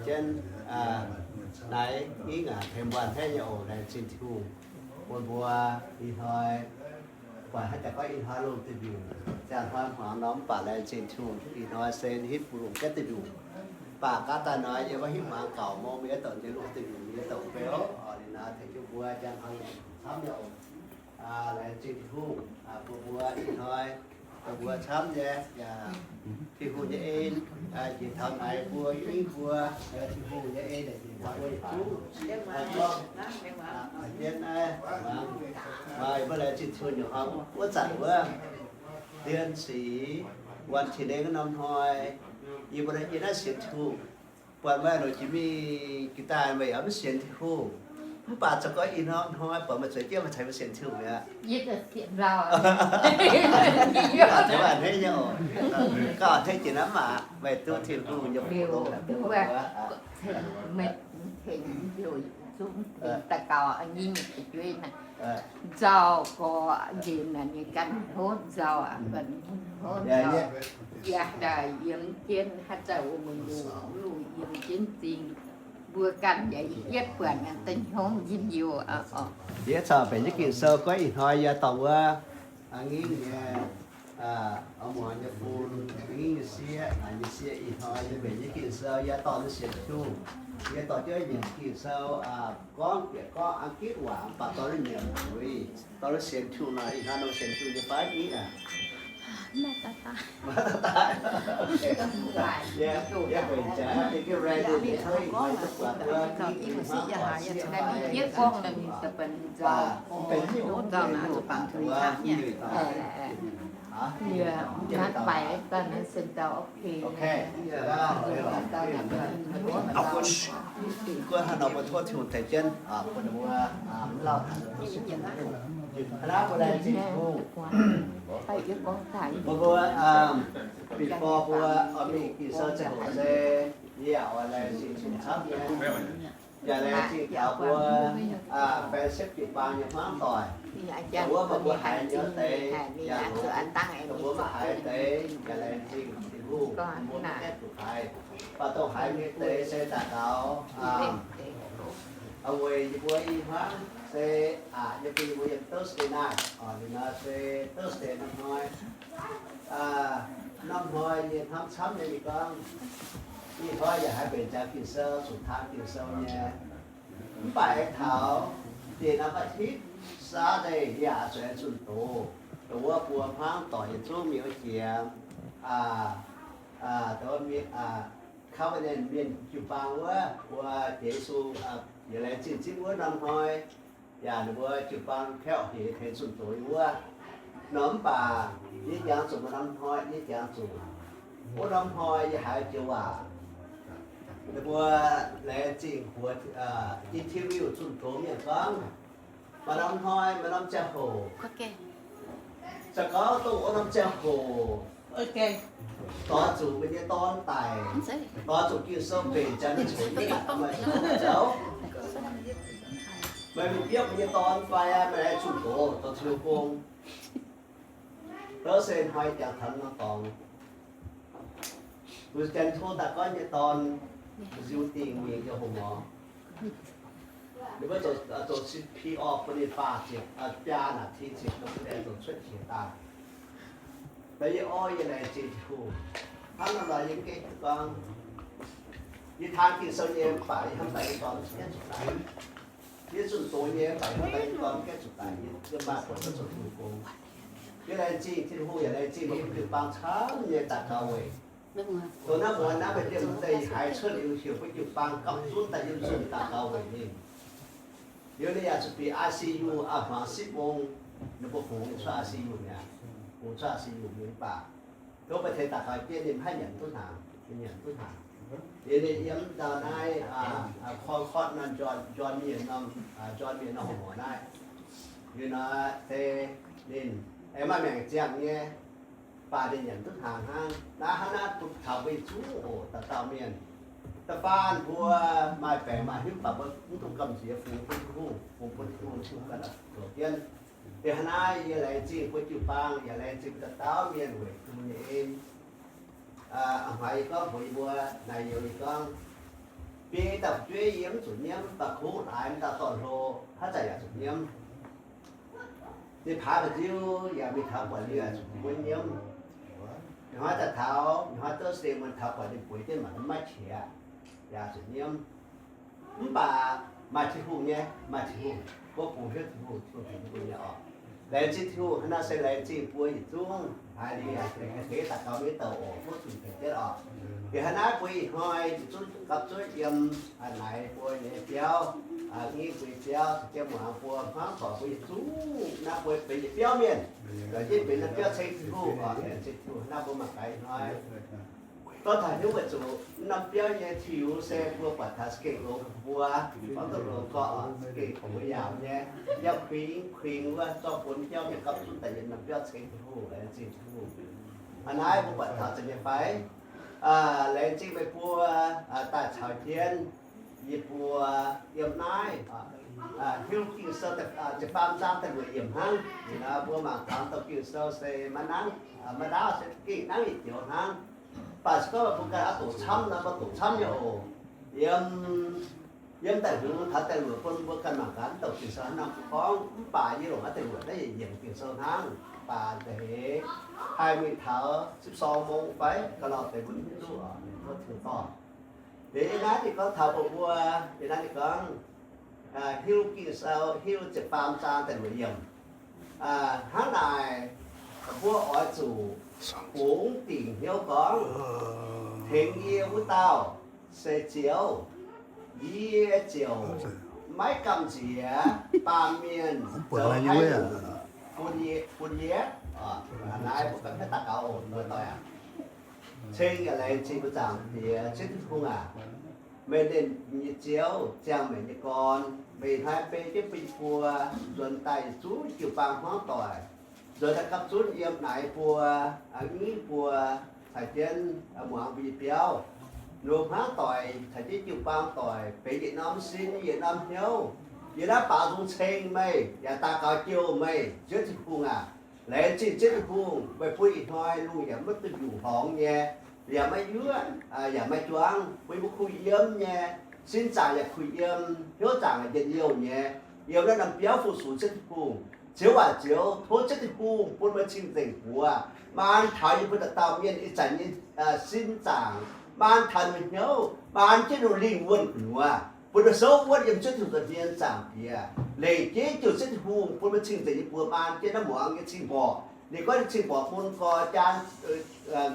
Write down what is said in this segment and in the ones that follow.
jienv naaiv ngingv aac, tengx mbuo a'hneiv nyei oc. Laengz zingh Tin-Hungh bun mbuo ih hnoi buatc haaix dauh gorngv ih hnoi lungh duih mbiungc, ziangh hnoi hmuangx nor, mv baac laengz zingh Tin-Hungh ih hnoi se hitv bun lungh gaeqv duih mbiungc. Mv baac gaav daaih nor, yie mbuo hitv muangx gauh mor, mbuo yietc douc nyei lungh duih mbiungc, yie douc beu oc. Liuz nor tengx jienv mbuo ziangh hnoi camv nyei oc. Laengz zingh Tin-Hungh bun mbuo ih hnoi, bun mbuo camv nyei, yaac Tin-Hungh nyei en njiec taux naaiv mbuo, yie mbuo, Tin-Hungh nyei en njiec taux mbuo yietc zungv. Gorngv jienv naaiv, maaih mbuo laengz zingh Tin-Hungh nyei hnoi wuov zanc wuov, dien cix, wuonh Tin-Hungh norm hnoi, yie mbuo yiem naaiv sienx Tin-Hungh. Buatc meih longc jiex mingh gitv daaih meih yaac mv sienx Tin-Hungh. Mv baac zoux gorngv ih norm hnoi buatc meih zueiz jienv meih caux mbuo sienx Tin-Hungh mi'aqv. Gauh a'hneiv nyei oc. Gauh a'hneiv jiex naaiv maah, meih duqv Tin-Hungh nyei fuqv longx. Meih tengx heuc zungv tengx daux gaux nyei fu'jueiv naaic, nzauh gorx nqemh naaic ninh ganh hopv nzauh, hopv nzauh. Yie daaih yiem jienv haaix zanc wuov, mbuo lungh lungh yiem jienv zingh, mbuo ganh yaac yietv buatc da'hnyouv njien-youh oc. Yie caux mbenc jienv Ging-Sou gorngv ih hnoi yie dorh wuov ngingv nyei, muangx nyei bun, ngingv nyei sieqv, nyei sieqv ih hnoi yie mbenc jienv Ging-Sou yie dorh ninh sienx Tin-Hungh. Yie dorh jienv nyiemc Ging-Sou, gorngv bieqc gorngv Ang^gitv waac, mv baac dorh ninh nyiemc zuiz, dorh ninh sienx Tin-Hungh nor, ih hnoi nor sienx Tin-Hungh nyei fai mv nyungc aac. Maiv daaih, maiv daaih. Yie, yie mbenc jaax, yie gengh ready liuz, hnoi duqv buatc wuov, mv benx nyungc, mv benx nyungc, mv nyungc. Gunv hnangv nor mbuo tov Tin-Hungh tengx jienv bun mbuo mv lauh haic. Hnangv naaiv mbuo laengz zingh Tin-Hungh. Mbuo, mbuo, before mbuo oix mingh Ging-Sou ziangh hoc se, yie yaac oix laengz zingh Tin-Hungh camv nyei. Yaac laengz zingh taux mbuo fellowship jiu-baang nyei hmuangv doic. Wuov mbuo haiz nyei deix, yaac mbuo maiv haiz deix, yaac laengz zingh Tin-Hungh, mbuo maiv gaengh zuqc haiz. Mv baac dongh haiz nyei deix se daux gaux weic yie mbuo i hmuangv se, yie bun yie mbuo yiem Thursday night, liuz nor se Thursday norm hnoi. Norm hnoi yie hnamv camv nyei, yie gorngv, ih hnoi yaac haiz mbenc jaax Ging-Sou, zuqc taan Ging-Sou nyei. Mv baac aengx taux deix norm aa-hitv, Sunday, yie yaac zuqc aengx zunh doz. Dongh wuov buo hmuangv doic yietc zungv mingh wuov jiex Covenant mienh jiu-baang wuov, mbuo Yesu, yie laengz zingh zipv wuov norm hnoi, yaac ninh mbuo jiu-baang kaeqv heix tengx zunh doz wuov. Nor mv baac yie jangx zuqc maaih norm hnoi, yie jangx zuqc wuov norm hnoi yie haiz joux waac, ninh mbuo laengz zingh mbuox interview zunh doz mienh gorngv, maaih norm hnoi, maaih norm ziangh hoc, se gorngv dongh wuov norm ziangh hoc, doix zuqc meih nyei dorn daic, doix zuqc Ging-Sou mbenc jaax, meih ceix jienv maaih zoux zoux, meih mingh biopv meih nyei dorn fai meih zunh doz, dorh Tin-Hungh gong. Thursday hnoi jangx taux norm dorngx, mbuo janx tov daaih goiv nyei dorn, ziux dingh mingh yiem hoc morngx. Ninh mbuo zoux C P R bun ninh faah ziepc, biaa naaic ti ziepc, ninh mbuo zoux cuotv qiex daaih. Da'yietv orv yie laengz zingh Tin-Hungh. Hnangv nor yie mv gaengh gorngv, yie taan Ging-Sou nyei mv baac yie hnamv daaih yie dorn mv gaengh zuqc daic. Yie zunh doz nyei mv baac yie hnamv daaih yie dorn mv gaengh zuqc daic, yie maaih buonc zuqc Tin-Hungh gong. Yie laengz zingh Tin-Hungh yaac laengz zingh mbuo jiu-baang camv nyei daux gaux weic. Dongh naaiv muonz naaiv maaih diemv deix haiz cuotv liuz heuc mbuo jiu-baang gapv zunv daaih yiem nzunc daux gaux weic ninh. Liuz ninh yaac zuqc bieqc I C U, aa, hmuangx sipv mong, ninh mbuo hungx cuotv I C U mi'aqv, hungx cuotv I C U mingh mv baac tov mbuo tengx daux gaux jienv ninh mv haih nyanc duqv hnaangx, ninh nyanc duqv hnaangx. Liuz ninh yiem ndau naaiv Concord norm John, John mienh norm, John mienh norm horqc naaiv. Liuz nor se ninh aengx maaih maengc ziangh nyei, baac ninh nyanc duqv hnaangx hnangv. Naaiv hnangv naaiv bun taux mbuo yietc zungv oc, dauh dauh mienh. Da'faanh mbuo maaih baengc maaih hiuv baac mbuo mv dungx gamh nziex, fungx bun Tin-Hungh, fungx bun Tin-Hungh Tin-Hungh ganh zoux jienv. Liuz hnangv naaiv yie laengz zingh mbuo jiu-baang, yaac laengz zingh dauh dauh mienh weic Tin-Hungh nyei en. A'hnoi yie gorngv mbuox yie mbuo naaic youz, yie gorngv, Biei dauh fu'jueiv yie mv zuqc nyiemv, mv baac kuv laaix m'dauh dorn-hlo haaix zanc yaac zuqc nyiemv. Ninh paaix ba'nziu yaac mingh taux buatc liuz zuqc mbuo nyiemv. Ninh hnoi daaih taux, ninh hnoi Thursday mun taux buatc ninh bueix jienv mangc maiv qiex, yaac zuqc nyiemv. Mv baac maaih Tin-Hungh nyei, maaih Tin-Hungh, mbuo bungx hnyouv Tin-Hungh, Tin-Hungh tengx mbuo nyei oc. Laengz zingh Tin-Hungh, hnangv naaiv se laengz zingh mbuo yietc zungv haiz liuz yaac tengx deix daux gaux mienh douc oc, mbuo zuqc tengx jienv oc. Liuz hnangv naaiv mbuo ih hnoi yietc zungv gapv zuov yiem naaiv mbuo nyei biauv, aa, ngih mbuo nyei biauv, caux jienv muangx mbuo hmuangv doic mbuo yietc zungv naaiv mbuo benx yietc biauv mienh, caux jienv benx naaiv biauv ceng Tin-Hungh oc. Laengz zingh Tin-Hungh, hnangv mbuo mangc gaax ih hnoi gorngv taux hnyouv weic zuqc naaiv biauv nyei tiux se mbuo buatc taux za'gengh longx mbuo, gorngv duqv longx gorqv oc, za'gengh mbuo yaauc nyei, yaac kuinx kuinx wuov zorqv bun biauv mienh gapv zunv daaih yiem naaiv biauv ceng Tin-Hungh, laengz zingh Tin-Hungh. Aa, naaiv mbuo buatc taux zanc nyei fai? Aa, laengz zingh meih mbuo, aa, daaih caux jienv yie mbuo yiem naaiv, aa, hiuv Ging-Sou da'faam zaang da'luoqc yiemc hnangv. Mbuo mangc taux douc Ging-Sou se maiv nangv, aa, maiv ndaauv se gengh nangv yietc joux hnangv. Mv baac se gorngv mbuo ganh oix doqc camv nor, mbuo doqc camv nyei oc. Yiem, yiem da'hmz taux da'luoqc bun mbuo ganh mangc gaax, mv douc Ging-Sou hnangv naaiv gorngv, mv baac yie longc naaiv da'luoqc naaiv yietc yiemc Ging-Sou hnangv. Mv baac da'heix haih mingh taux สิบสองโมง fai ga'lauh deix mbuo mv hiuv duqv oc, mbuo tengx dorh. Liuz yiem naaiv ninh gorngv taux mbuo, yiem naaiv ninh gorngv, hiuv Ging-Sou, hiuv ziepc faam zaang da'luoqc yiemc. Hnangv naaic, mbuo oix zuqc fungx dingc hnyouv gorngv, tengx yie wuov dauh se Ziouv. Yie ziouc maiv gamh nziex baamh mienh zoux haaix nyungc bun yie, bun yie. Naaiv mbuo ganh maiv daux gaux oc, muoz-doic aac. Ceng yaac laengz zingh mbuo Zaangc Diex, Ziouv Tin-Hungh aac, meih nernh nyei Ziouv, ziangh maengc nyei gorn, meih hnoi beiv jienv bun yie mbuo nzuonx daaih yietc zungv jiu-baang hmuangv doic, nzuonx daaih gapv zunv yiem naaiv mbuo, a'ngix mbuo, caux jienv muangx mbuo nyei biauv, longc hmuangv doic caux jienv jiu-baang doic benx yietc norm sin, yietc norm hnyouv. Yie naaiv baaux nzung ceng meih, yaac daux gaux jouh meih, Ziouv Tin-Hungh aac. Laengz zingh Ziouv Tin-Hungh, meih bun ih hnoi lungh yaac maiv duqv nyungc horngz nyei, yaac maiv yuoqv, yaac maiv juangv, bun mbuo kuh yiem nyei, sin zaangc yaac kuh yiem, hnyouv zaangc yaac njien-youh nyei, yiem naaiv norm biauv fu-sux Ziouv Tin-Hungh. Ziouv aac, Ziouv, tov Ziouv Tin-Hungh bun meih cing-nzengc buoz maan taux yie mbuo dauh dauh mienh ih zanc nyei sin zaangc, maan taux meih hnyouv, maan jienv ninh lingh wuonh gu'nyuoz, bun ninh souv wuonv yiem Ziouv Tin-Hungh nza'hmien. Zaangc Diex, lengc jeiv jouh Ziouv Tin-Hungh bun meih cing-nzengc nyei buoz maan jienv naaiv muangx nyei cing-mborqc. Ninh gorngv ninh cing-mborqc bun gorx jaan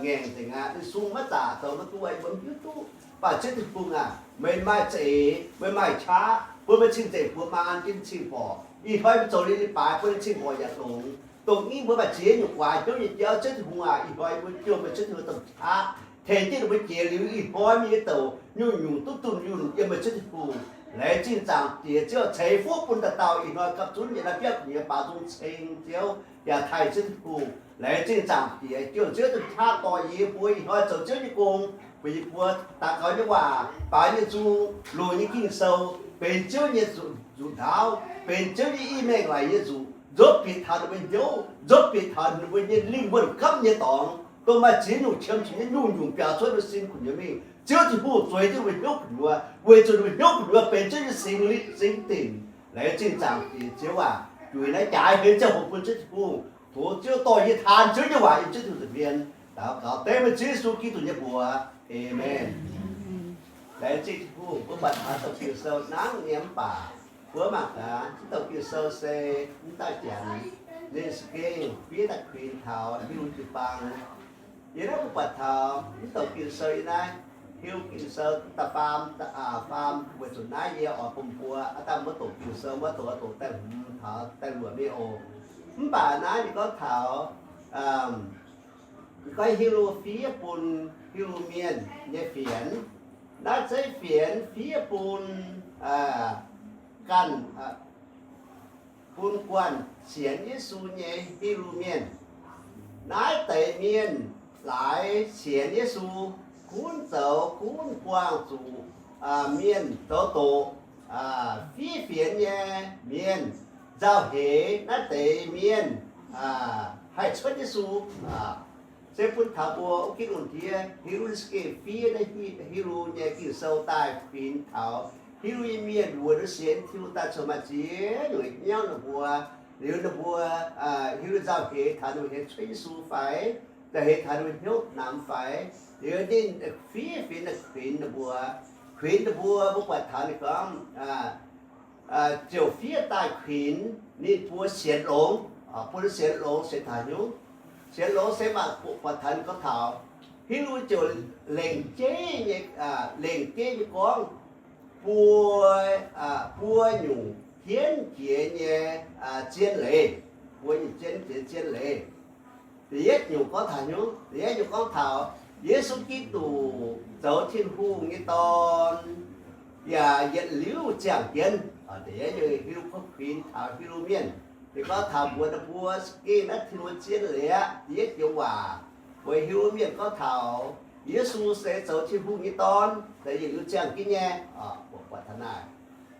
ngaengc nzengc aqv. Ninh sung maiv zaqc zoux maiv duqv, yie mbuo mv hiuv duqv. Mv baac Ziouv Tin-Hungh aac, meih maaih za'eix, meih maaih qaqv, bun meih cing-nzengc buoz maan jienv ninh cing-mborqc. Ih hnoi mbuo zoux liuz leiz-baaix bun ninh cing-mborqc yaac longx. Dongh nyungc mbuo maaih ziex nyungc guaax hnyouv nyei jauv, Ziouv Tin-Hungh aac, ih hnoi mbuo jouh meih Ziouv Tin-Hungh domh qaqv, tengx jienv ninh mbuo jiex liuz ih hnoi mingh nyei douc nyungc-nyungc duqv dunh yunh yiem meih Ziouv Tin-Hungh. Laengz zingh Zaangc Diex Ziouv ceix fuqv bun dauh dauh ih hnoi gapv zunv nyei naaiv biauv gu'nyuoz baaux nzung ceng Ziouv yaac taaih Ziouv Tin-Hungh. Laengz zingh Zaangc Diex jouh Ziouv domh qaqv dorh yie mbuo ih hnoi zoux Ziouv nyei gong, bun yie mbuo daux gaux nyei waac, baaux nyei nzung, longc nyei Ging-Sou, benx Ziouv nyei nzuqc ndaauv, benx Ziouv nyei i mengh laaic nyei nzuqc, nzopv bieqc taux ninh mbuo hnyouv, nzopv bieqc taux ninh mbuo nyei lingh wuonh gapv nyei dorngx, dongh maaih ziex nyungc qiemx zuqc nyei nyungc-nyungc biaux cuotv ninh mbuo sin gu'nyuoz mingh. Ziouv Tin-Hungh zueiz jienv ninh mbuo hnyouv gu'nyuoz, weic zuqc ninh mbuo hnyouv gu'nyuoz benx Ziouv nyei Singx Lingh singx dinc. Laengz zingh Zaangc Diex Ziouv aac, juix naaiv jaaix heix ziangh hoc bun Ziouv Tin-Hungh. Tov Ziouv dorh yie taan Ziouv nyei waac yiem Ziouv Tin-Hungh nza'hmien. Daux gaux dengv meih Ziouv Yesu Giduc nyei mbuox. Aamen. Laengz zingh Tin-Hungh, mbuo buatc taux douc Ging-Sou nangv nyei mv baac mbuo mangc gaax, mv douc Ging-Sou se mv daaih Janx, ninh za'gengh fiev daaih kuinx taux Hipv^lu jiu-baang. Yie naaiv mbuo buatc taux mv douc Ging-Sou yie naaiv, Hipv^lu Ging-Sou da'faam, faam, weic zuqc naaiv yie oix bun mbuo aav dangh maiv doqc Ging-Sou, maiv doqc, doqc da'hmz taux da'luoqc mingh oc. Mv baac naaiv ninh gorngv taux, ninh gorngv Hipv^lu fiev bun Hipv^lu Mienh nyei fienx. Naaiv zeiv fienx fiev bun ganh, bun guanh sienx Yesu nyei Hipv^lu Mienh. Naaiv deix mienh laaix sienx Yesu, gunv zoux gunv buangh zuqc mienh zoux doqc, fiev fienx nyei mienh, nzauh heix naaiv deix mienh haih cuotv Yesu. Se bun taux mbuo wuov gitv lungh ndiev hiuv gengh fiev naaiv Hipv^lu nyei Ging-Sou daaih kuinx taux Hipv^lu nyei mienh mbuo nduov sienx Tin-Hungh daaih cuotv maaih ziex nyungc nyauv ninh mbuo. Liuz ninh mbuo hiuv nzauh heix taux ninh mbuo hienx cuotv Yesu fai, nzauh heix taux ninh mbuo hnyouv namx fai, liuz ninh fiev fingx naaiv kuinx ninh mbuo, kuinx ninh mbuo, mbuo buatc taux ninh gorngv ziouc fiev daaih kuinx ninh mbuo sienx longx, bun sienx longx sienx taux hnyouv. Sienx longx se maaih buatc taux ninh gorngv taux Hipv^lu ziouc lengc jeiv nyei, lengc jeiv nyei gorngv buo, buo nyungc hienv jiex nyei zien leiz, buo nyungc hienv jiex zien leiz. Da'yietv nyungc gorngv taux hnyouv, da'yietv nyungc gorngv taux Yesu Giduc zoux Tin-Hungh nyei Dorn, yaac yietc liuz ziangh jienv. Da'yietv nyungc Hipv^lu gorngv kuinx taux Hipv^lu mienh, ninh gorngv taux mbuox ninh mbuo gengh naaiv Tin-Hungh zien leiz aqv. Da'yietv joux waac mbuox Hipv^lu mienh gorngv taux Yesu se zoux Tin-Hungh nyei Dorn, yietc liuz ziangh jienv nyei. Buatc taux naaiv,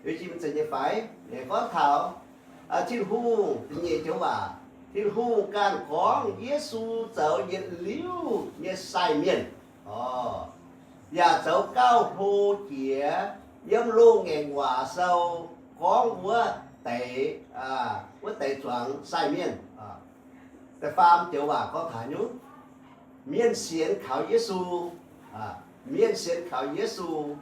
liuz jiex mingh zeiz nyei fai? Ninh gorngv taux Tin-Hungh, da'nyeic joux waac, Tin-Hungh ganh gorngv Yesu zoux yietc liuz nyei sai mienh, yaac zoux gauh hlo jiex yiem Loz-Ngaengc Waac Sou gorngv wuov deix, wuov deix zuangx sai mienh. Da'faam joux waac gorngv taux hnyouv, mienh sienx kaux Yesu, mienh sienx kaux Yesu,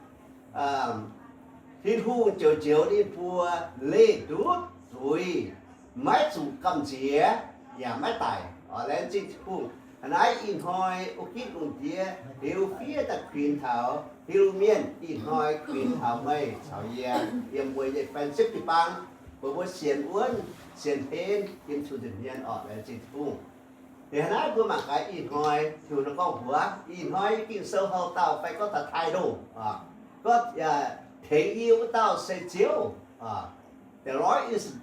Tin-Hungh ziouc njoux ninh mbuo leih ndutv zuiz, maiv zuqc gamh nziex, yaac maiv daic. Laengz zingh Tin-Hungh. Hnangv naaiv ih hnoi wuov gitv lungh ndiev liuz fiev daaih kuinx taux Hipv^lu mienh, ih hnoi kuinx taux meih caux yie yiem mbuo nyei fellowship jiu-baang, mbuo mbuo sienx wuonv sienx henv yiem Tin-Hungh nza'hmien orqc. Laengz zingh Tin-Hungh. Hnangv naaiv mbuo mangc gaax ih hnoi Tin-Hungh gorngv mbuox, ih hnoi Ging-Sou houc dauh fai gorngv taux title, gorngv tengx yie wuov dauh se Ziouv. The Lord is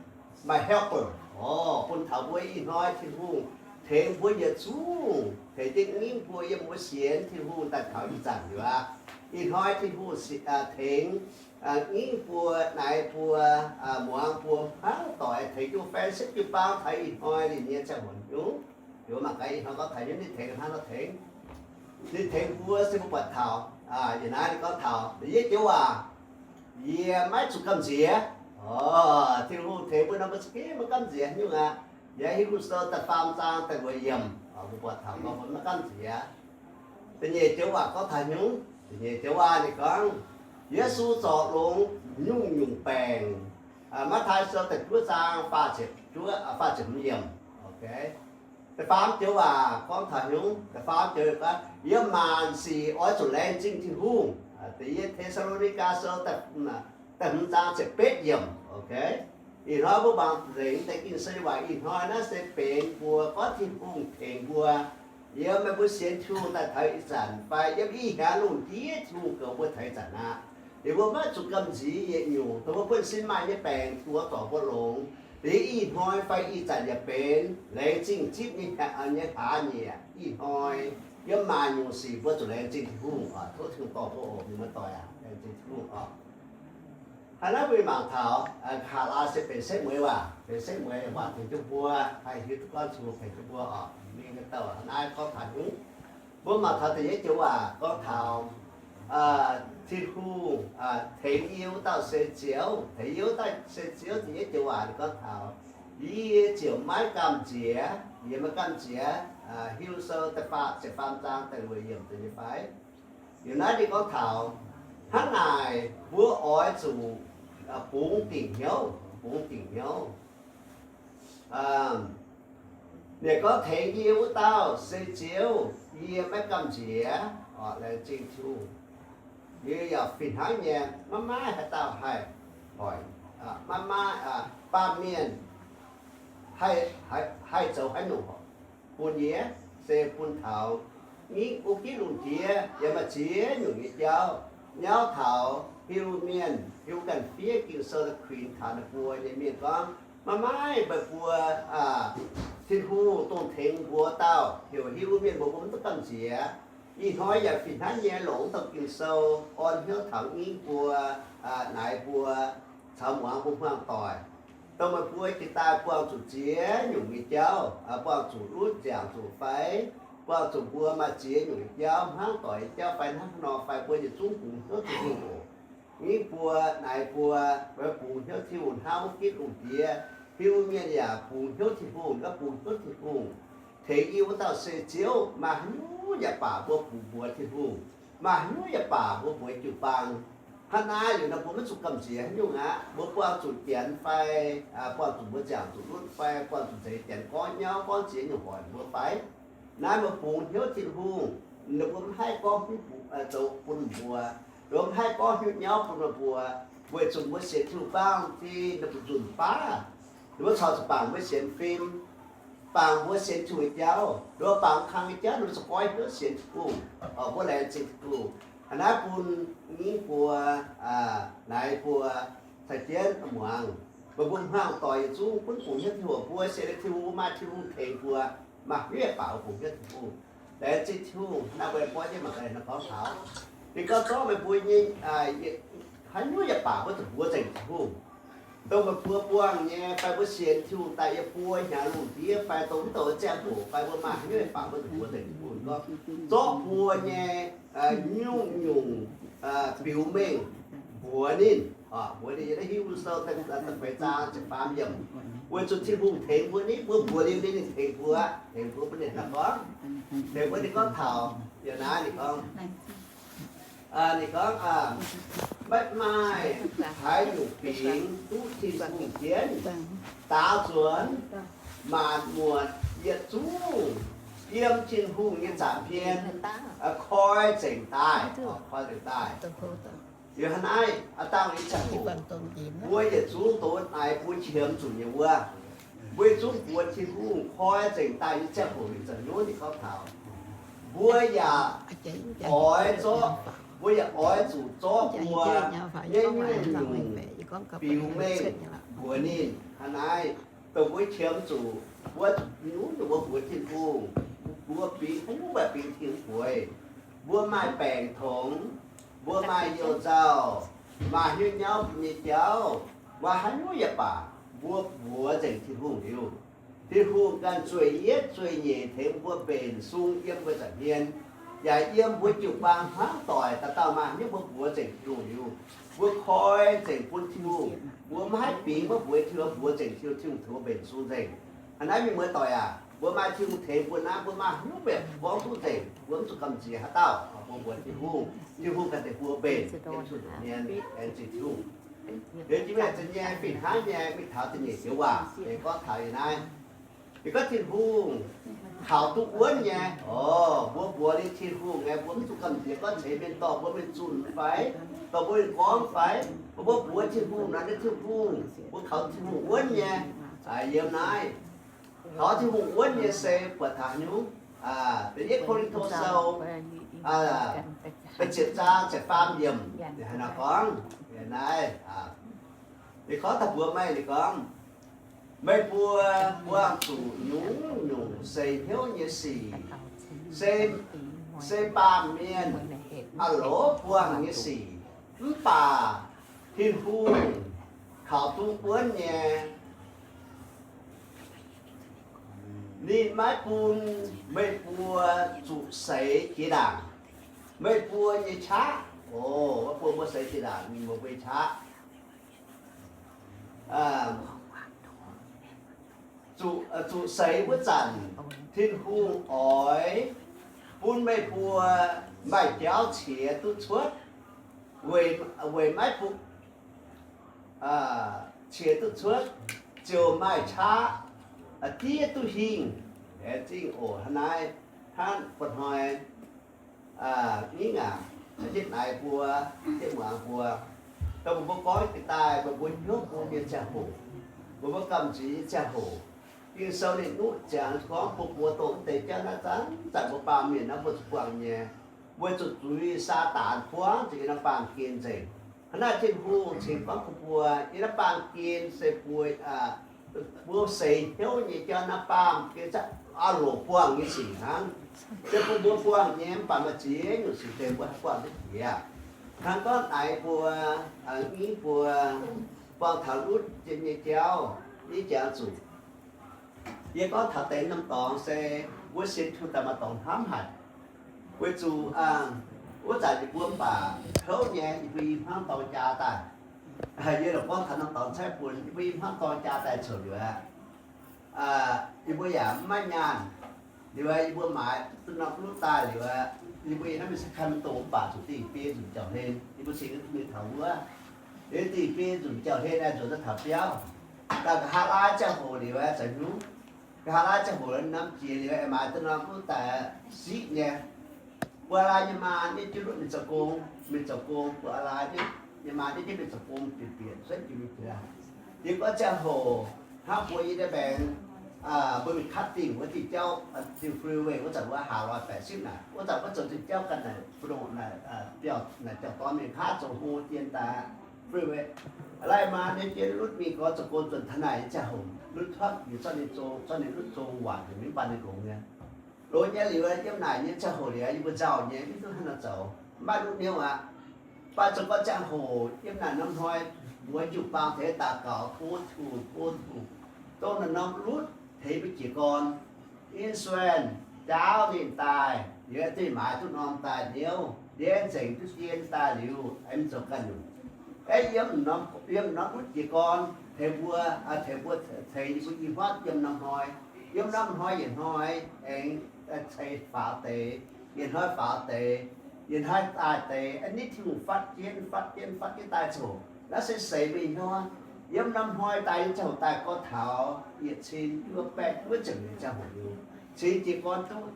my helper. Orqc, bun taux mbuo ih hnoi Tin-Hungh tengx mbuo yietc zungv, tengx jienv ngingv mbuo yiem mbuo sienx Tin-Hungh daaih taux ih zanc liuz aqv. Ih hnoi Tin-Hungh tengx ngingv mbuo, naaiv mbuo, muangx mbuo hnangv doic, tengx jienv fellowship jiu-baang taux ih hnoi liuz nyei ziangh hoc nyungc. Liuz mangc gaax ih hnoi gorngv taux nyungc ninh tengx hnangv nor tengx. Ninh tengx mbuo se mbuo buatc taux, yie naaiv ninh gorngv taux da'yietv joux waac, yie maiv zuqc gamh nziex. Orqc, Tin-Hungh tengx mbuo nor mbuo za'gengh maiv gamh nziex nyungc aqv. Yiem Hipv^lu Sou da'faam zaang da'luoqc yiemc, mbuo buatc taux gorngv mbuo maiv gamh nziex. Da'nyeic joux waac gorngv taux nyungc, da'nyeic joux waac ninh gorngv, Yesu zorc longx nyungc-nyungc baengc. Matv^taai Sou da'juov zaang faah ziepc hmz yiemc. Da'faam joux waac gorngv taux nyungc, da'faam joux waac gorngv, yiem maanc sic oix zuqc laengz zingh Tin-Hungh. Da'yietv Te^saa^lo^ni^gaa Sou da'hmz zaang ziepc betv yiemc. Ih hnoi mbuo mangc nzengc deix Ging-Sou nyei waac ih hnoi naaiv se benx mbuo gorngv Tin-Hungh tengx mbuo yiem meih mbuo sienx Tin-Hungh daaih taux ih zanc fai yiem ih hnyangx lungh ndiev Tin-Hungh goux mbuo taux ih zanc aqv. Liuz mbuo maiv zuqc gamh nziex yietc nyungc dongh mbuo buonv-sin maaih nyei baengc Tin-Hungh zorc mbuo longx. Liuz ih hnoi fai ih zanc yaac benx laengz zingh zipv nyei, nyei hlaax nyieqc. Ih hnoi yiem maanc nyungc sic mbuo zuqc laengz zingh Tin-Hungh oc. Tov Tin-Hungh dorh mbuo oc, mienh muoz-doic aac, laengz zingh Tin-Hungh oc. Hnangv naaiv mbuo mangc taux, aa, Kaav^laa se benx setv mueiz waac, benx setv mueiz waac tengx jienv mbuo haih hiuv duqv gorngv Tin-Hungh tengx jienv mbuo oc. Mingh nyei douh hnangv naaiv gorngv taux hnyouv. Mbuo mangc taux da'yietv joux waac gorngv taux, aa, Tin-Hungh, aa, tengx yie wuov dauh se Ziouv, tengx yie wuov dauh se Ziouv. Da'yietv joux waac ninh gorngv taux, yie ziouc maiv gamh nziex, yie maiv gamh nziex. Aa, Hipv^lu Sou da'faam, ziepc faam zaang da'luoqc yiemc deix nyei fai? Liuz naaiv ninh gorngv taux, hnangv naaic mbuo oix zuqc, aa, bungx dingc hnyouv, bungx dingc hnyouv. Aa, ninh gorngv tengx yie wuov dauh se Ziouv, yie maiv gamh nziex. Orqc, laengz zingh Tin-Hungh. Yie yaac fih hnangv nyei, maiv maaih haaix dauh haih hoic, aa, maiv maaih, aa, baamh mienh haih, haih, haih zoux haaix nyungc bun yie, se bun taux ngingv wuov gitv lungh ndiev yaac maaih ziex nyungc nyei jauv, nyauv taux Hipv^lu Mienh, Hipv^lu ganh fiev Ging-Sou daaih kuinx taux ninh mbuo nyei mienh gorngv, maiv maaih meih mbuo, aa, Tin-Hungh dongh tengx mbuo dauh heuc Hipv^lu Mienh mbuo, mbuo mv duqv gamh nziex. Ih hnoi yaac fih hnangv nyei longc wuov dauh Ging-Sou orn hnyouv taux ngingv mbuo, aa, naaic mbuo, caux muangx mbuo hmuangv doic, dongh meih mbuo jiex daaih buangh zuqc ziex nyungc nyei jauv, aa, buangh zuqc lunv nziaauc zuqc fai, buangh zuqc mbuo maaih ziex nyungc jauv, hmuangv doic nyei jauv fai hnangv haaix nor fai, mbuo yietc zungv bungx hnyouv Tin-Hungh oc. Nyingv buo, naaiv buo, mbuo bungx hnyouv Tin-Hungh hnangv wuov gitv lungh ndiev. Hiuv mienh yaac bungx hnyouv Tin-Hungh, gorngv bungx hnyouv Tin-Hungh tengx yie wuov dauh se Ziouv. Maaih haaix nyungc yaac baac mbuo bungx mbuox Tin-Hungh. Maaih haaix nyungc yaac baac mbuo mbuox jiu-baang. Hnangv naaiv liuz nor, mbuo maiv zuqc gamh nziex haaix nyungc aqv. Mbuo buangh zuqc janx fai, buangh zuqc mbuo ziangh zuqc nutv fai buangh zuqc nzeix janx gorngv nyauv gorngv ziex nyungc hoic mbuo fai, naaiv mbuo bungx hnyouv Tin-Hungh. Ninh mbuo maiv haih gorngv hnyouv zoux bun mbuo, ninh mbuo maiv haih gorngv hnyouv nyauv bun meih mbuo, weic zuqc mbuo sienx Tin-Hungh baac zinh ninh mbuo nzunc baav, ninh mbuo corc zuqc bangc mbuo sienx fim, bangc mbuo sienx Tin-Hungh nyei jauv, ninh mbuo bangc kang nyei jauv, ninh mbuo zaqc goiv hnyouv sienx Tin-Hungh. Mbuo laengz zingh Tin-Hungh. Hnangv naaiv bun nyingv buo, naaiv buo caux jienv muangx, meih mbuo hmuangx doic yietc zungv gunv bungx hnyouv Tin-Hungh. Mbuo sienx Tin-Hungh, maaih Tin-Hungh tengx mbuo, maaih hnyouv yaac baac mbuo bungx hnyouv Tin-Hungh. Laengz zingh Tin-Hungh. Naaiv mbuo buatc jienv mangc gaax nor gorngv taux, ninh gorngv zorqv meih mbuo nyei haaix nyungc yaac baac mbuo zuqc mbuox nzengc Tin-Hungh. Dongh meih mbuo buangh nyei fai mbuo sienx Tin-Hungh daaih yiem buo hnyangx lungh ndiev fai dongh mv douh ziangh hoc fai mbuo maaih haaix nyungc yaac baac mbuo zuqc mbuox nzengc Tin-Hungh. Gorngv zorqv mbuo nyei nyungc-nyungc biux mengh mbuox ninh. Mbuox ninh yiem naaiv Hipv^lu Sou da'feix zaang ziepc faam yiemc, weic zuqc Tin-Hungh tengx mbuo, ninh mbuo mbuox liuz ninh, ninh tengx mbuo, tengx mbuo bun ninh hnangv gorngv. Tengx mbuo ninh gorngv taux yiem naaiv ninh gorngv, ninh gorngv, maiv maaih haaix nyungc bingx duqv Tin-Hungh jienv. Daaux nzuonx maanc muotc yietc zungv yiem Tin-Hungh nyei nza'hmien koi nzengc daaih, koi nzengc daaih. Liuz hnangv naaiv, aa dangh nyei ziangh hoc, mbuo yietc zungv dongh naaiv mbuo qiemx zuqc nyei wuov, mbuo yietc zungv mbuox Tin-Hungh koi nzengc daaih nyei ziangh hoc, ninh zanc nyungc ninh gorngv taux, mbuo yaac oix zorqv, mbuo yaac oix zuqc zorqv mbuo nyei nyungc-nyungc biux mengh mbuox ninh. Hnangv naaiv, dongh mbuo qiemx zuqc, mbuo zuqc nyungc-nyungc mbuo mbuox Tin-Hungh, mbuo bingx haaix nyungc mbuo bingx Tin-Hungh bueix. Mbuo maaih baengc tongx, mbuo maaih youh nzauh, maaih hnyouv nyauv nyei jauv, maaih haaix nyungc yaac baac, mbuo mbuox nzengc Tin-Hungh liuz, Tin-Hungh ganh zueih yietv zueih nyeic tengx mbuo mbenc sung yiem mbuo nza'hmien, yaac yiem mbuo jiu-baang hmuangv doic. Dauh dauh maaih haaix nyungc mbuo mbuox nzengc Tin-Hungh liuz, mbuo koi nzengc bun Tin-Hungh. Mbuo maiv haih bingx maiv mbuox Tin-Hungh, mbuox nzengc Tin-Hungh, Tin-Hungh tengx mbuo mbenc sung nzengc. Hnangv naaiv mienh muoz doic aac, mbuo maaih Tin-Hungh tengx mbuo naaiv, mbuo maaih haaix nyungc mbuo yaac buangv duqv nzengc, mbuo mv zuqc gamh nziex haaix dauh. Mbuo mbuox Tin-Hungh, Tin-Hungh ganh tengx mbuo mbenc yiem Tin-Hungh nza'hmien. Laengz zingh Tin-Hungh. Liuz jiex mingh za'gengh nyei fih hnangv nyei mingh taux da'nyeic joux waac, ninh gorngv taux yiem naaiv, ninh gorngv Tin-Hungh kaux duqv wuonv nyei. Orc, mbuo mbuox ninh Tin-Hungh nyei, mbuo mv zuqc gamh nziex gorngv ceix mienh dorh mbuo mingh zunh fai dorh mbuo mingh gorngv fai, mbuo mbuox Tin-Hungh nor, naaiv Tin-Hungh, mbuo kaux Tin-Hungh wuonv nyei. Yiem naaiv kaux Tin-Hungh wuonv nyei se buatc taux haaix nyungc? Da'yietv Ko^lin^to Sou da'ziepc zaang ziepc faam yiemc haaix nor gorngv, naaiv ninh gorngv daaih mbuox meih, ninh gorngv, meih mbuo buangh zuqc nyungc-nyungc seix hnyouv nyei sic, se, se baamh mienh aah loz buangh nyei sic, mv baac Tin-Hungh kaux duqv wuonv nyei. Ninh maiv bun meih mbuo zuqc seix jiex ndaangc meih mbuo nyei qaqv. Oc, maiv bun mbuo seix jiex ndaangc meih mbuo nyei qaqv. Zuqc, zuqc seix wuov zanc, Tin-Hungh oix bun meih mbuo maaih jauv qiex duqv cuotv, weic, weic maiv bun qiex duqv cuotv, ziouc maaih qaqv diev duqv hingh. Laengz zingh oc. Hnangv naaiv, hnangv mba'hnoi, ih ngangc, hitv naaiv mbuo, hitv muangx mbuo, dongh mbuo gorngv jiex daaih, mbuo hnyouv bun nyei ziangh hoc, mbuo gamh nziex nyei ziangh hoc, Ging-Sou ninh nuqv ziangx gorngv bun mbuo dongh mv deix jauv naaiv zanc zanc mbuo baamh mienh naaiv mbuo zuqc buangh nyei, weic zuqc zuiz Saadaan buangv zuqc yiem naaiv baamh gen nzengc. Hnangv naaiv Tin-Hungh cingx gorngv bun mbuo, yiem naaiv baamh gen se mbuo, mbuo seix hnyouv nyei jauv naaiv baamh gen se aah loc buangh nyei sic hnangv. Se bun mbuo buangh nyei, mv baac maaih ziex nyungc sic deix mbuo haih buangh duqv jiex. Hnangv gorngv naaiv mbuo, i mbuo buangh taux nutv nyei jauv, i jangx zuqc yie gorngv taux deix norm dorngx se, Mbuo sienx Tin-Hungh daaih maaih dorngx hnamv haic. Weic zuqc wuov zanc yie mbuo mv baac kouv nyei, yie mbuo i hmuangv dorng jaa daaih. Yie lorqc gorngv taux norm dorngx caaiv bun, yie mbuo i hmuangv dorng jaa daaih coc liuz aqv. Yie mbuo yaac mv maaih nyaanh. Liuz yie mbuo maaiz duqv norm lutv daaih liuz, yie mbuo yiem naaiv mingh se kan maiv dongh mv baac zuqc dingh biei nzunc jauv-hlen, yie mbuo cingx mingh taux wuov. Liuz dingh biei nzunc jauv-hlen aengx nzuonx daaih taux biauv. Daaih nqa'haav laaiv ziangh hoc liuz aengx zoux hnyouv. Nqa'haav laaiv ziangh hoc norm jiex liuz aengx maaiz duqv norm lutv daaih siqv nyei. Mbuo a'laa nyei maa nyei jienv lutv mingh zoux gong, mingh zoux gong, mbuo a'laa nyei maa nyei jienv mingh zoux gong bieqc bieqc cuotv jienv mingh jiex. Yie gorngv ziangh hoc hnangv mbuo yie nyei maengx, mbuo mingh cutting wuov diuh jauv, diuh freeway wuov zanc wuov, haa loi baeqc sipv naaic, wuov zanc wuov zoux diuh jauv ganh naaic, bu longc naaic, biauv naaic biauv dorn mingh kaav zoux hlo dien daaih freeway. Laih maa nyei jienv lutv mingh gorx zoux gong zuonc taux naaic nyei ziangh hoc, lutv cuotv yie zorqv ninh zong, zorqv ninh lutv zong waanc heuc mingh baan ninh longx nyei. Longx nyei liuz, yiem naaic nyei ziangh hoc liuz, yie mbuo nzauh nyei, mv duqv hnangv nor zoux, mv maaih lutv niouv aqv. Mv baac zoux gau ziangh hoc yiem naaic norm hnoi, mbuo jiu-baang tengx daux gaux tov Tin-Hungh, tov Tin-Hungh dongh naaiv norm lutv tengx mbuo jiez gorn. Insurance jaauv ninh daaih, liuz duqv maaiz duqv norm daaih niouv, liuz nzengc duqv dien daaih liuz, aengx zoux ganh nyungc. Aeqv, yiem norm, yiem norm lutv jiez gorn tengx mbuo, tengx mbuo, tengx yie mbuo i hmuangv yiem norm hnoi, yiem norm hnoi yietc hnoi aengx ceix faaux deix, yietc hnoi faaux deix, yietc hnoi daaih deix, aeqv, nitv Tin-Hungh fatv jienv, fatv jienv, fatv jienv daaih coc. Naaiv se seix mingh hnoi, yiem norm hnoi daaih nyei ziangh hoc daaih gorngv taux yietc cin juov baeqv juov ziepc nyeic ziangh hoc liuz, cingx jiez gorn duqv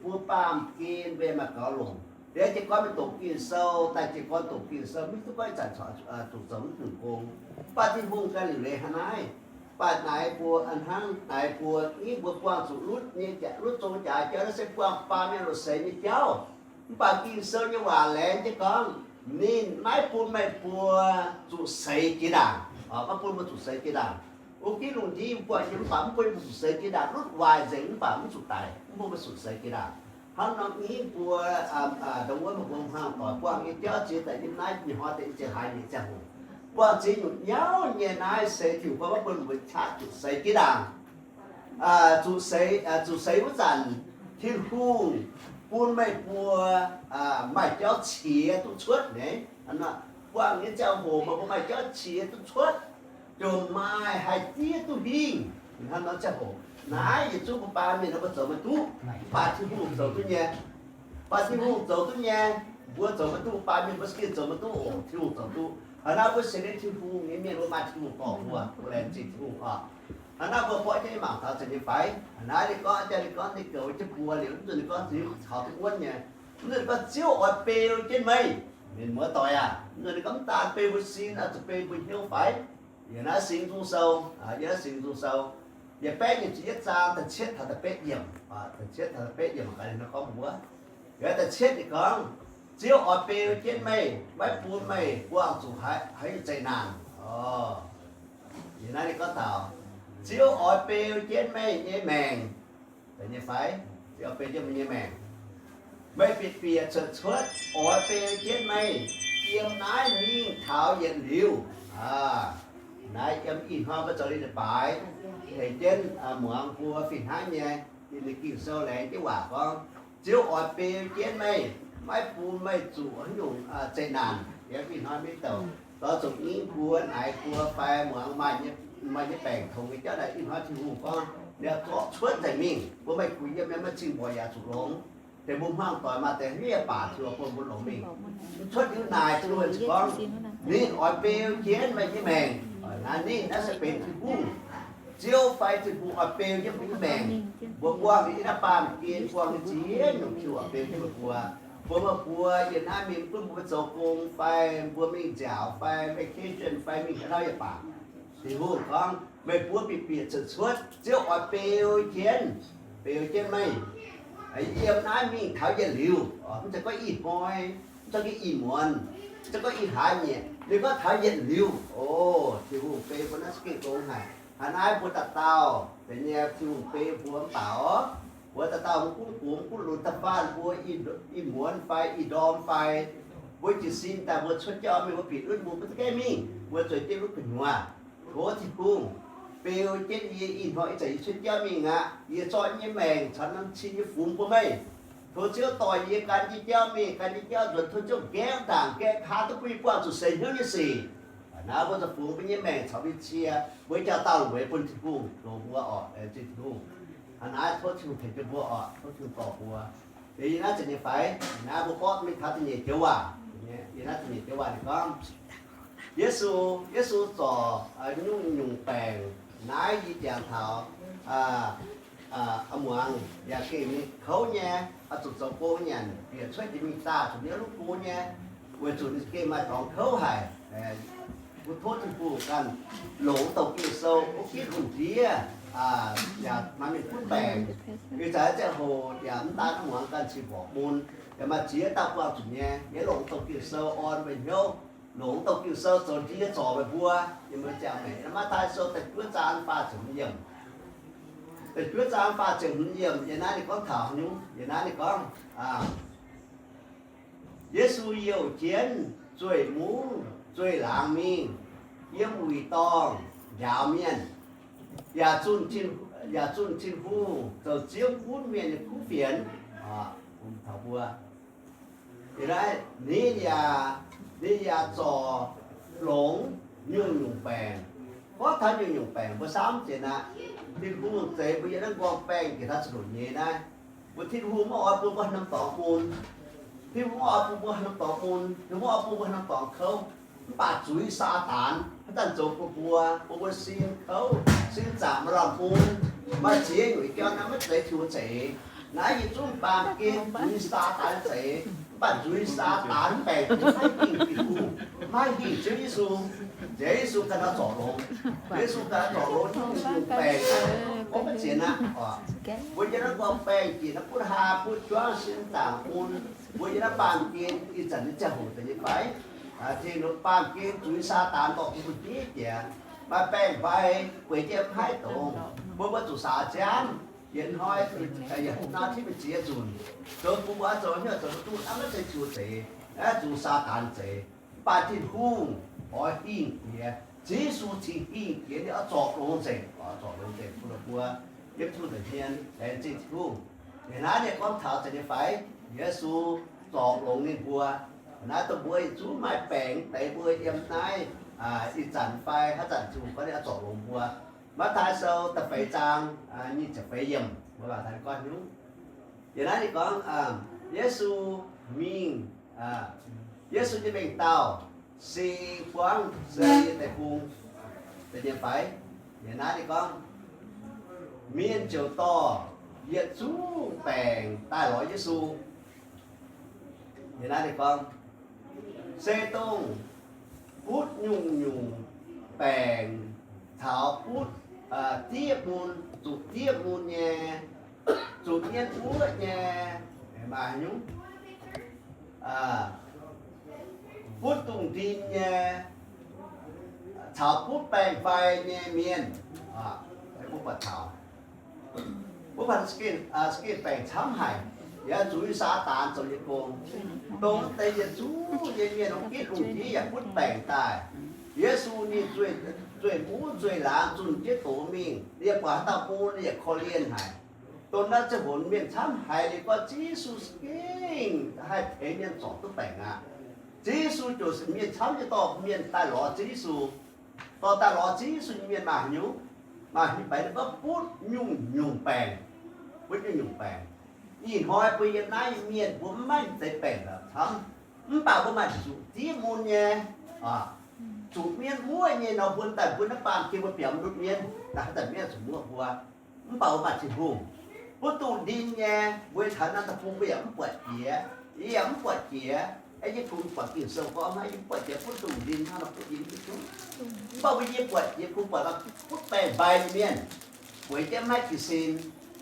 buo baamh gen mbuo maaih gaux longc. Liuz jiez gorn mingh doqc Ging-Sou, daaih jiez gorn doqc Ging-Sou, mv hiuv duqv gorngv ih zanc zuqc zoux mv nyungc gong. Mv baac Tin-Hungh ganh liuc leiz hnangv naaiv. Mv baac naaiv buo, hnangv naaiv buo, ih mbuo buangh zuqc lutv nyei, lutv zong jaax jauv naaiv se buangh baamh mienh longc seix nyei jauv. Mv baac Ging-Sou nyei waac laengz jienv gorngv, ninh maiv bun meih mbuo zuqc seix jiex ndaangc. Maiv bun mbuo zuqc seix jiex ndaangc. Wuov giv lungh ndiev buatc nyei mv baac mv bun mbuo zuqc seix jiex ndaangc. Lutv waaic nzengc mv baac mv zuqc daic, mv bun mbuo zuqc seix jiex ndaangc. Hnangv nor ih buo, dongh wuov meih mbuo hmuangv doic buangh nyei jauv ziex daaih yiem naaiv nyei hnoi deix ziepc hlaax nyeic ziangh hoc, buangh ziex nyungc nyauv nyei naaiv se Tin-Hungh gorngv maiv bun mbuo qaqv zuqc seix jiex ndaangc. Zuqc seix, zuqc seix wuov zanc, Tin-Hungh bun meih mbuo maaih jauv qiex duqv cuotv nyei. Buangh nyei ziangh hoc meih mbuo maaih jauv qiex duqv cuotv, jomc maaih haih diev duqv hingh. Hnangv nor ziangh hoc naaiv yietc zungv mbuo baamh mienh mbuo zoux maiv duqv, mv baac Tin-Hungh zoux duqv nyei. Mv baac Tin-Hungh zoux duqv nyei. Mbuo zoux maiv duqv, baamh mienh mbuo za'gengh zoux maiv duqv oc. Tin-Hungh zoux duqv. Hnangv naaiv mbuo sienx nyei Tin-Hungh nyei mienh mbuo maaih Tin-Hungh dorh mbuo, mbuo laengz zingh Tin-Hungh oc. Hnangv naaiv mbuo borqv jienv mangc taux zanc nyei faix. Hnangv naaiv ninh gorngv, jaa ninh gorngv ninh goux jienv mbuo liuz, mv nzunc ninh gorngv ziux caux duqv wuonv nyei. Mv nzunc ninh gorngv Ziouv oix beu jienv meih. Mienh muoz doic aac, mv nzunc ninh gorngv mv daan beu mbuo sin, oix zuqc beu mbuo hnyouv faix. Yiem naaiv Singx Nzung Sou, yiem naaiv Singx Nzung Sou, yietc baeqv nyic ziepc yietv zaang da'cietv taux da'betv yiemc, da'cietv taux da'betv yiemc gaax ninh gorngv mbuo. Yiem da'cietv ninh gorngv, Ziouv oix beu jienv meih, maiv bun meih buangh zuqc haaix nyungc zeqc naanc. Yiem naaiv ninh gorngv taux, Ziouv oix beu jienv meih nyei maengc. Zeiz nyei fai? Ziouv beu jienv meih nyei maengc. Meih bieqc bieqc cuotv cuotv, oix beu jienv meih yiem naaiv mingh taux yietc liuz. Naaiv yiem ih hnoi mbuo zoux liuz leiz-baaix, tengx jienv muangx mbuo fih hnangv nyei. Ninh Ging-Sou laengz jienv waac gorngv, Ziouv oix beu jienv meih, maiv bun meih zuqc haaix nyungc zeqc naanc. Yiem ih hnoi maiv douc lorz zuqc nyingv mbuo, naaic mbuo fai muangx maaih nyei baengc tongx nyei jauv naaic, ih hnoi Tin-Hungh gorngv, ninh zorqv cuotv nzengc mingh, mbuo meih guix yiem nyei, maiv cing mbuoqc yaac zuqc longx. Deix mbuo hmuangv doic maaih deix hmiev baac zuqc bun mbuo longx mingh. Mv cuotv liuz naaic Tin-Hungh gorngv, ninh oix beu jienv meih nyei maengc. Naaiv ninh naaiv se benx Tin-Hungh. Ziouv fai Tin-Hungh oix beu jienv mbuo nyei maengc. Mbuo buangh nyei naaiv baamh gen, buangh nyei ziex nyungc Tin-Hungh oix beu jienv meih mbuo. Bun meih mbuo yiem naaiv mingh, bun mbuo zoux gong fai mbuo mingh nziaauc fai vacation fai mingh haaix dauh yaac baac. Tin-Hungh gorngv, meih mbuo bieqc bieqc cuotv cuotv, Ziouv oix beu jienv, beu jienv meih yiem naaiv mingh taux yietc liuz. Mv zeiz gorngv ih hnoi, mv zeiz gorngv ih muonz, mv zeiz gorngv ih hlaax nyieqc, ninh gorngv taux yietc liuz. O, Tin-Hungh beu mbuo naaiv za'gengh gong haic. Hnangv naaiv mbuo dauh dauh benx nyei Tin-Hungh beu mbuo mv baac orv, mbuo dauh dauh mv gunv gox mv gunv lunx da'faanh mbuo ih muonz fai ih ndorm fai mbuo jiez sin daaih mbuo cuotv jauv mingh, mbuo bieqc lutv mbuo, mbuo za'gengh mingh, mbuo zueiz jienv lutv gu'nyuoz. Tov Tin-Hungh beu jienv yie. Ih hnoi ih zanc yie cuotv jauv mingh aqv. Yie zorqv yie nyei maengc caux norm cin yie fungx bun meih. Tov Ziouv dorh yie gan jienv jauv mingh, gan jienv jauv nzuonx. Tov Ziouv gaengh ndaangc gaengh kaa duqv bun yie buangh zuqc seix hnyouv nyei sic. Naaiv mbuo zuqc fungx mbuo nyei maengc caux mbuo nyei cie, mbuo jauv-dauh weic bun Tin-Hungh longx mbuo orqc, zinh Tin-Hungh. Hnangv naaiv tov Tin-Hungh tengx jienv mbuo orqc, tov Tin-Hungh dorh mbuo. Liuz yie naaiv zanc nyei faix, naaiv mbuo gorngv mingh taux da'nyeic joux waac. Yie naaiv da'nyeic joux waac ninh gorngv, Yesu, Yesu zorc nyungc-nyungc baengc. Naaiv yie jangx taux muangx yaac gengh mingh kouv nyei, oix zuqc zoux gong nyanc, bieqc cuotv jiex mingh daah zuqc ninh lutv gong nyei, weic zuqc ninh gengh maaih dorngx kouv haic. Mbuo tov Tin-Hungh ganh longc wuov douc Ging-Sou, wuov ginv lungh ndiev yaac maaih mienh gunv baengc. Ih zanc ziangh hoc yaac mv daan muangx ganh cing-mborqc mun, yaac maaih ziex dauh buangh zuqc nyei. Yie longc wuov douc Ging-Sou orn meih hnyouv, longc wuov douc Ging-Sou zoux ndie zorc meih mbuo. Yie mbuo ziangh maengc Matv^taai Sou da'juov zaang faah ziepc hmz yiemc. Da'juov zaang faah ziepc hmz yiemc, yie naaiv ninh gorngv taux nyungc, yie naaiv ninh gorngv, Yesu youh jienv zueih mungv zueih laangz mingh, yiem wuic dorngh njaaux mienh, yaac zunh Tin-Hungh zoux Ziouv gunv mienh nyei kuv fienx. Ninh yaac, ninh yaac zorc longx nyungc-nyungc baengc. Gorngv taux nyungc-nyungc baengc mbuo samv jienv aqv. Tin-Hungh zeix mbuo yiem naaiv nqorngv baengh jiex taux ziepc luoqc nyei naaiv. Mbuo Tin-Hungh maiv oix bun mbuo haaix norm dorngx mun. Tin-Hungh maiv oix bun mbuo haaix norm dorngx mun. Tin-Hungh maiv oix bun mbuo haaix norm dorngx kouv. Mv baac zuiz Saadaan haaix zanc zoux bun mbuo, bun mbuo sin kouv, sin zaangc maaih lamh mun, maaih ziex nyungc jauv naaiv maiv zeiz Tin-Hungh zeix. Naaiv yie zungv baamh gen zuiz Saadaan zeix. Mv baac zuiz Saadaan baengc maiv hingh Tin-Hungh, maiv hingh Ziouv Yesu. Ziouv Yesu ganh naaiv zorc longx. Yesu ganh naaiv zorc longx nyungc-nyungc baengc, gorngv maiv zienx aqv. Mbuo yiem naaiv nqorngv baengh jiex naaiv butv haa butv juangv sin zaangc mun. Mbuo yiem naaiv baamh gen ih zanc nyei ziangh hoc deix nyei fai? Tengx baamh gen zuiz Saadaan dorh bun mbuo jiex jiex, maaih baengc fai bueix jienv maiv haih dongz. Mbuo mbuo zuqc saax ziangv. Yietc hnoi, yietc hnoi tipv ziex nzunc, zoux bun mbuo zoux hnyouv zoux duqv hnangv maiv zeiz Ziouv zeix, naaiv zuqc Saadaan zeix. Mv baac Tin-Hungh oix hingh jiex, Ziouv Yesu cingx hingh jiex, ninh oix zorc longx nzengc, oix zorc longx nzengc bun mbuo yiem Tin-Hungh nza'hmien laengz zingh Tin-Hungh. Ih hnoi naaiv ninh gorngv taux za'gengh fai Yesu zorc longx ninh mbuo. Naaiv dongh mbuo yietc zungv maaih baengc deix mbuo yiem naaiv ih zanc fai haaix zanc Tin-Hungh gorngv ninh oix zorc longx mbuo. Matv^taai Sou da'feix zaang nyic ziepc feix yiemc, mbuo mangc taux gorngv nyungc. Yiem naaiv ninh gorngv, Yesu mingh, Yesu nyei mengh dauh se buangv se nyei deic-bung, deix nyei fai? Yiem naaiv ninh gorngv, mienh ziouc dorh yietc zungv baengc daaih lorz Yesu. Yiem naaiv ninh gorngv, se dongh butv nyungc-nyungc baengc caux butv diev mun, zuqc diev mun nyei, zuqc mienv muoqv nyei, maaih nyungc, butv dungz ndin nyei, caux butv baengh fai nyei mienh, mbuo buatc taux mbuo buatc za'gengh baengc camv haic, yaac zuiz Saadaan zoux nyei gong. Dongh deix yietc zungv nyei mienh, ginv lungh ndiev yaac butv baengc daaih. Yesu ninh zueih muv zueih laangz zunh jienv doz mingh, yie buatc haaix dauh mun yaac korv-lienh haic. Dongh naaiv ziangh hoc mienh camv haic, liuz gorngv Ziouv Yesu gengh haih tengx mienh zorc duqv baengc aqv. Ziouv Yesu ziouc mienh camv nyei dorh mienh daaih lorz Ziouv Yesu. Dorh daaih lorz Ziouv Yesu nyei mienh maaih nyungc, maaih nyungc baengc, ninh gorngv butv nyungc-nyungc baengc, butv nyungc-nyungc baengc. Ih hnoi mbuo yiem naaiv nyei mienh mbuo maiv maaih deix baengc lorqc camv, mv baac mbuo maaih zuqc diev mun nyei, zuqc mienv muoqv nyei nor, mbuo daaih mbuo naaiv baamh gen mbuo biaux mv ndutv mienv, daaih haaix zanc mienv zuqc muoqv mbuo. Mv baac mbuo maaih Tin-Hungh. Butv dungz ndin nyei, mbuo taux naaiv deic-bung mbuo yaac mv buatc jiex. Yie yaac mv buatc jiex. Yie kungx buatc Ging-Sou gorngv hnangv, yie mv buatc jiex butv dungz ndin hnangv nor butv yie mv hiuv duqv. Mv baac mbuo yie buatc jiex, kungx buatc butv baengc-mbaih nyei mienh, bueix jienv maiv jiez sin,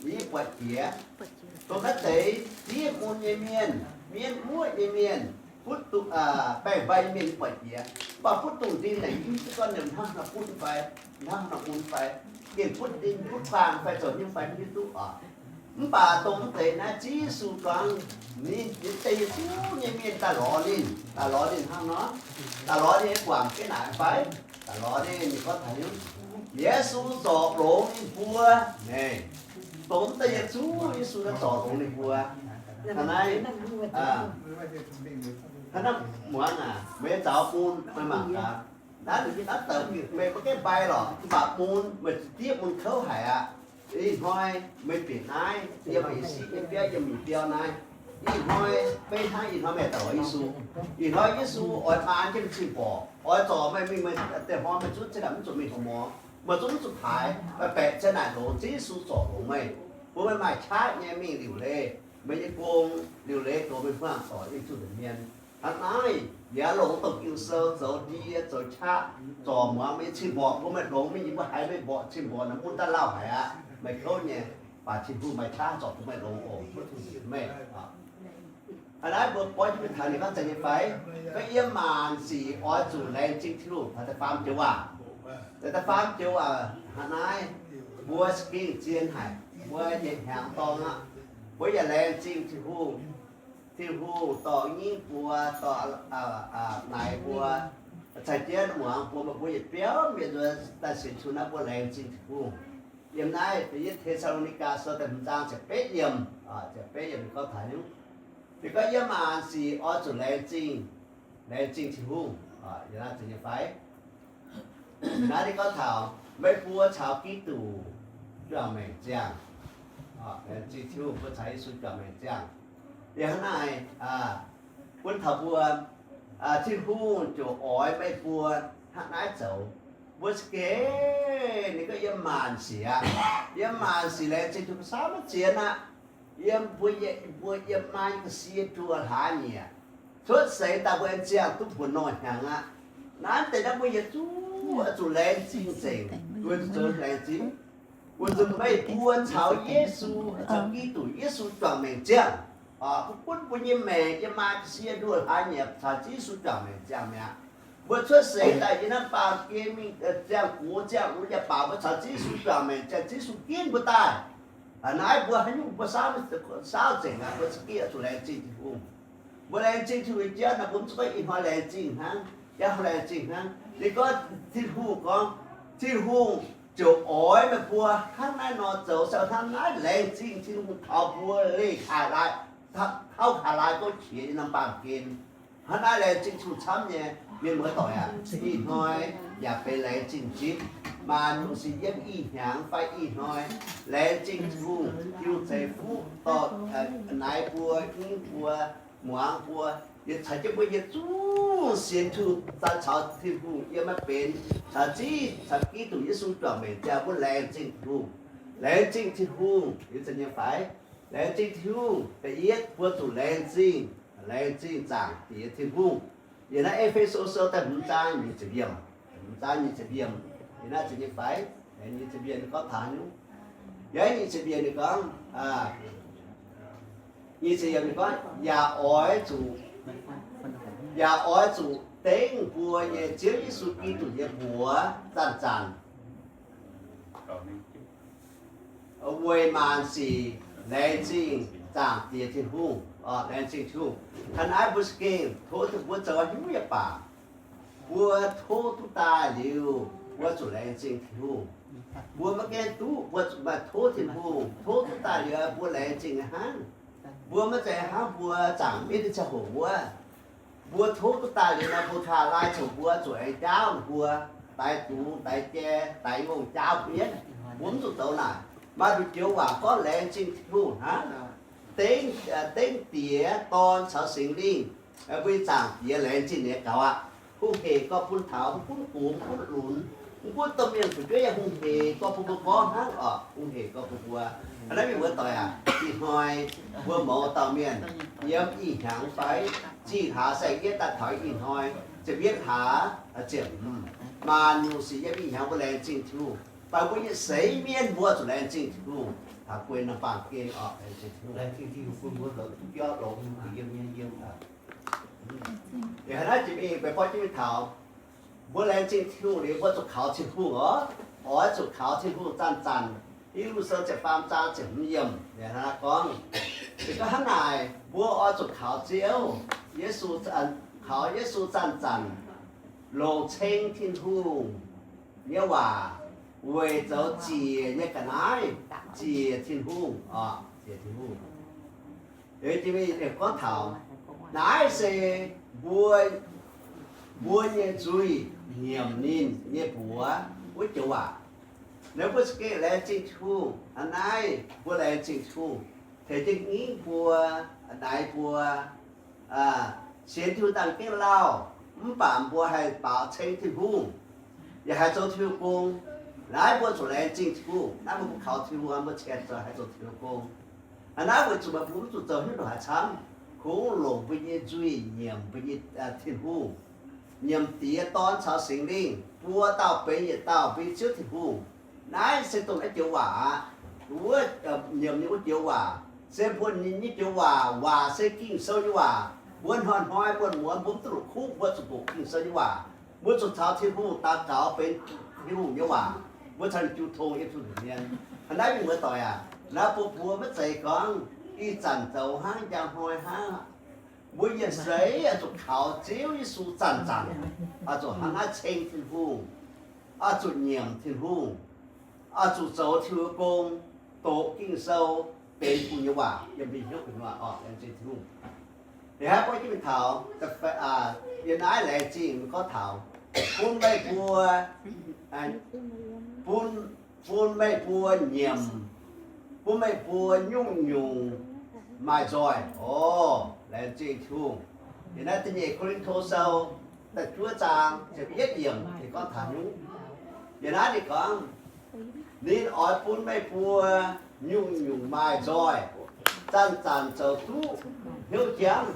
yie buatc jiex. Dongh naaiv deix diev mun nyei mienh, mienv muoqv nyei mienh, butv dungz, baengc mbaih nyei mienh yie buatc jiex. Mv baac butv dungz ndin naaic yie mv hiuv duqv gorngv ninh hnangv nor butv fai, hnangv nor mun fai, gengh butv ndin butv kuaang fai zoux nyungc fai mv hiuv duqv oc. Mv baac dongh mv deix naaiv Ziouv Yesu zuangx ninh yietc deix yietc zungv nyei mienh daaih lorz ninh, daaih lorz ninh hnangv nor, daaih lorz ninh nyei guangc jienv naaic fai, daaih lorz ninh, ninh gorngv taux hnyouv Yesu zorc longx ninh mbuo. Dongh mv deix yietc zungv Yesu naaiv zorc longx ninh mbuo. Hnangv naaiv, hnangv naaiv muangx aac, meih zaux mun meih mangc gaax. Naaiv, naaiv douc meih maiv gaengh mbai lorqc, mv baac mun meih za'diev mun kouv haic aqv. Ih hnoi meih bieqc naaiv, yiem meih siqv nyei biauv, yiem meih biauv naaiv. Ih hnoi meih hnangv ih hnoi meih douc Yesu. Ih hnoi Yesu oix maan jienv cing-mborqc, oix zorc meih mingh, meih deix hnoi meih zungv zinh ndaangc mv zuqc mingh horc mor, meih zungv mv zuqc paaix, meih baeqc ziang naaic longx, Ziouv Yesu zorc longx meih, bun meih maaih qaqv nyei mingh liuc leiz, meih nyei gong liuc leiz goux meih hmuangx doic yiem zunh nza'hmien. Hnangv naaiv, yaac longx dongh Ging-Sou zoux ndie zoux qaqv, zorc muangx meih nyei cing-mborqc, bun meih longx mingh, yie mbuo haiz meih mborqc cing-mborqc naaic mun daaih lauh haic aqv. Meih kouv nyei, mv baac Tin-Hungh maaih qaqv zorc bun meih longx oc. Meih, hnangv naaiv mbuo borqv jienv mingh taux ninh gorngv zeiz nyei fai? Gorngv yiem maanc sic oix zuqc laengz zingh Tin-Hungh. Da'faam joux waac, da'faam joux waac hnangv naaiv, mbuo za'gengh zien haic, mbuo yietc hnyangx dorng aqv, mbuo yaac laengz zingh Tin-Hungh. Tin-Hungh dorh nyingv mbuo, dorh naaic mbuo, caux jienv muangx mbuo, meih mbuo yietc biauv mienh nzuonx daaih sienx Tin-Hungh naaiv, mbuo laengz zingh Tin-Hungh. Yiem naaiv da'yietv Te^saa^lo^ni^gaa Sou da'hmz zaang ziepc betv yiemc, ziepc betv yiemc ninh gorngv taux nyungc, ninh gorngv yiem maanc sic oix zuqc laengz zingh, laengz zingh Tin-Hungh. Yiem naaiv zeiz nyei fai? Naaiv ninh gorngv taux meih mbuo caux Giduc juangc maengc ziangh, laengz zingh Tin-Hungh mbuo caux Yesu juangc maengc ziangh. Yiem hnangv naaiv, bun taux mbuo, Tin-Hungh ziouc oix meih mbuo hnangv naaiv zoux. Mbuo za'gengh, ninh gorngv yiem maanc sic aqv, yiem maanc sic laengz zingh Tin-Hungh, mbuo saamv maiv zien aqv. Yiem mbuo, mbuo yiem maa nyei ga'sie nduoh hlaax nyieqc, cuotv seix daaih mbuo aengx ziangh duqv mbuoqc norh hnyangx aqv. Naaiv deix naaiv mbuo yietc zungv oix zuqc laengz zingh nzengc, weic zuqc zoux laengz zingh, weic zuqc meih mbuo caux Yesu, caux Giduc Yesu juangc maengc ziangh. Mv gunv mbuo nyei maengc yiem maa ga'sie nduoh hlaax nyieqc caux Ziouv Yesu juangc maengc ziangh mi'aqv. Mbuo cuotv seix daaih yiem naaiv baamh gen mingh ziangh gox ziangh lunx yaac baac mbuo caux Ziouv Yesu juangc maengc ziangh, Ziouv Yesu ginv mbuo daaih. Naaiv mbuo haaix nyungc mbuo saauv, saauv nzengc aqv. Mbuo za'gengh oix zuqc laengz zingh Tin-Hungh. Mbuo laengz zingh Tin-Hungh jauv naaic, mbuo mv zuqc gorngv ih hnoi laengz zingh hnangv, jauv hnoi laengz zingh hnangv. Ninh gorngv Tin-Hungh gorngv, Tin-Hungh ziouc oix meih mbuo hnangv naaiv nor zoux, se hnangv naaiv laengz zingh Tin-Hungh taux mbuo leih kaaix lai, tauv kaaix lai gouv qiex yiem norm baamh gen. Hnangv naaiv laengz zingh Tin-Hungh camv nyei, mienh muoz doic aac. Ih hnoi yaac benx laengz zingh zipv. Maanc nyungc sic yiem ih hnyangx fai ih hnoi, laengz zingh Tin-Hungh, Tin-Hungh ceix fuqv dorh naaiv mbuo, nyingv mbuo, muangx mbuo, yaac caux jienv mbuo yietc zungv sienx Tin-Hungh, daaih caux Tin-Hungh yiem maiv benx, caux Ziouv, caux Giduc Yesu juangc maengc ziangh, mbuo laengz zingh Tin-Hungh. Laengz zingh Tin-Hungh yiem za'nyeic fai? Laengz zingh Tin-Hungh da'yietv mbuo zuqc laengz zingh, laengz zingh Zaangc Diex Tin-Hungh. Yiem naaiv E^fe^so Sou da'hmz zaang nyic ziepc yiemc, hmz zaang nyic ziepc yiemc, yiem naaiv za'nyeic fai? Nyic ziepc yiemc ninh gorngv taux nyungc. Yiem nyic ziepc yiemc ninh gorngv, nyic ziepc yiemc ninh gorngv, yaac oix zuqc, yaac oix zuqc dengv mbuo nyei Ziouv Yesu Giduc nyei mbuox zanc-zanc weic maanc sic laengz zingh Zaangc Diex Tin-Hungh, laengz zingh Tin-Hungh. Hnangv naaiv mbuo za'gengh tov Tin-Hungh mbuo zoux haaix nyungc yaac baac, mbuo tov duqv daaih liuz, mbuo zuqc laengz zingh Tin-Hungh. Mbuo maiv gaengh duqv, mbuo zuqc maaih tov Tin-Hungh. Tov duqv daaih liuz, mbuo laengz zingh hnangv. Mbuo maiv zeiz hnangv mbuo zaangc mienv nyei ziangh hoc wuov, mbuo tov duqv daaih liuz nor, mbuo kaaix lai ziouc mbuo zuqc aengx jaauv ninh mbuo, daix dungz, daix jai, daix ngongh jaauv mienv. Mbuo mv zuqc zoux naaic. Maaih nduqc joux waac gorngv laengz zingh Tin-Hungh hnangv, dengv, dengv Diex, Dorn caux Singx Lingh, mbuo nyei Zaangc Diex, laengz zingh ninh nyei gaux aqv. Hungh hec gorngv bun taux, mv gunv gox, mv gunv lunx, mv gunv domh mienh fu'jueiv yaac hungh hec gorngv bun mbuo gorngv hnangv oc. Hungh hec gorngv bun mbuo. Hnangv naaiv mienh muoz doic aac, ih hnoi mbuo mouz dauh mienh yiem ih hnyangx fai zih hlaax saeng-yietv daaih taux ih hnoi ziepc yietv hlaax ziepc hmz, maanc nyungc sic yiem ih hnyangx mbuo laengz zingh Tin-Hungh. Mv baac mbuo nyei seix mienv mbuo zuqc laengz zingh Tin-Hungh taux guei norm baamh gen oc. Laengz zingh Tin-Hungh, laengz zingh Tin-Hungh bun mbuo zoux duqv biauv longx, yiem, yiem, yiem. Hnangv naaiv jiex mingh, meih borqv jienv mingh taux, mbuo laengz zingh Tin-Hungh liuz, mbuo zuqc kaux Tin-Hungh oc. Oix zuqc kaux Tin-Hungh zanc-zanc. Hipv^lu Sou ziepc faam zaang ziepc hmz yiemc, hnangv naaiv gorngv, se gorngv hnangv naaic, mbuo oix zuqc kaux Ziouv Yesu, kaux Yesu zanc-zanc, longc ceng Tin-Hungh nyei waac, weic zoux ziec nyei ga'naaiv, ziec Tin-Hungh, ziec Tin-Hungh. Gorngv taux naaiv se mbuo, mbuo nyei nzuih nyiemc ninh nyei mbuox wuov joux waac. Naaiv mbuo za'gengh laengz zingh Tin-Hungh, aa, naaiv mbuo laengz zingh Tin-Hungh tengx jienv mbuo, naaiv mbuo sienx Tin-Hungh dangh jienv lauh, mv baac mbuo haih baaux ceng Tin-Hungh, yaac haih zoux Tin-Hungh gong. Naaiv mbuo zuqc laengz zingh Tin-Hungh, naaiv mbuo kaux Tin-Hungh, mbuo cingx haih zoux Tin-Hungh gong. Aa, naaiv weic zuqc mbuo mv zuqc zoux hnyouv ndongc haaix camv, kungx longc mbuo nyei nzuih nyiemc mbuo nyei Tin-Hungh, nyiemc Diex, Dorn caux Singx Lingh, buo dauh benx yietc dauh, mbuo nyei Ziouv Tin-Hungh. Naaiv se dongh naaiv joux waac aqv. Wuov nyiemc nyei wuov joux waac se mbuo nyei joux waac. Waac se Ging-Sou nyei waac. Mbuo hnoi-hnoi mbuo muonz mbuo mv duqv la'kuqv, mbuo zuqc doqc Ging-Sou nyei waac. Mbuo zuqc caux Tin-Hungh daux gaux benx Tin-Hungh nyei waac, mbuo caux ninh jiu tong yiem Tin-Hungh mienh. Hnangv naaiv mienh muoz-doic aac, naaiv bun mbuo maiv zeiz gorngv ih zanc zoux hnangv, njang hnoi hnangv. Mbuo yietc seix oix zuqc kaux Ziouv Yesu zanc-zanc, oix zuqc hnangv naaiv ceng Tin-Hungh, oix zuqc nyiemc Tin-Hungh, oix zuqc zoux Tin-Hungh gong, doqc Ging-Sou, benx Tin-Hungh nyei waac yiem mbuo hnyouv gu'nyuoz oc. Laengz zingh Tin-Hungh. Ninh hnangv gorngv jienv mingh taux, yiem naaiv laengz zingh gorngv taux bun meih mbuo, bun, bun meih mbuo nyiemc, bun meih mbuo nyungc-nyungc maaih nzoih. Orv, laengz zingh Tin-Hungh. Yiem naaiv da'nyeic Ko^lin^to Sou da'juov zaang ziepc yietv yiemc ninh gorngv taux nyungc. Yiem naaiv ninh gorngv, ninh oix bun meih mbuo nyungc-nyungc maaih nzoih, zanc-zanc zoux duqv hnyouv jangv.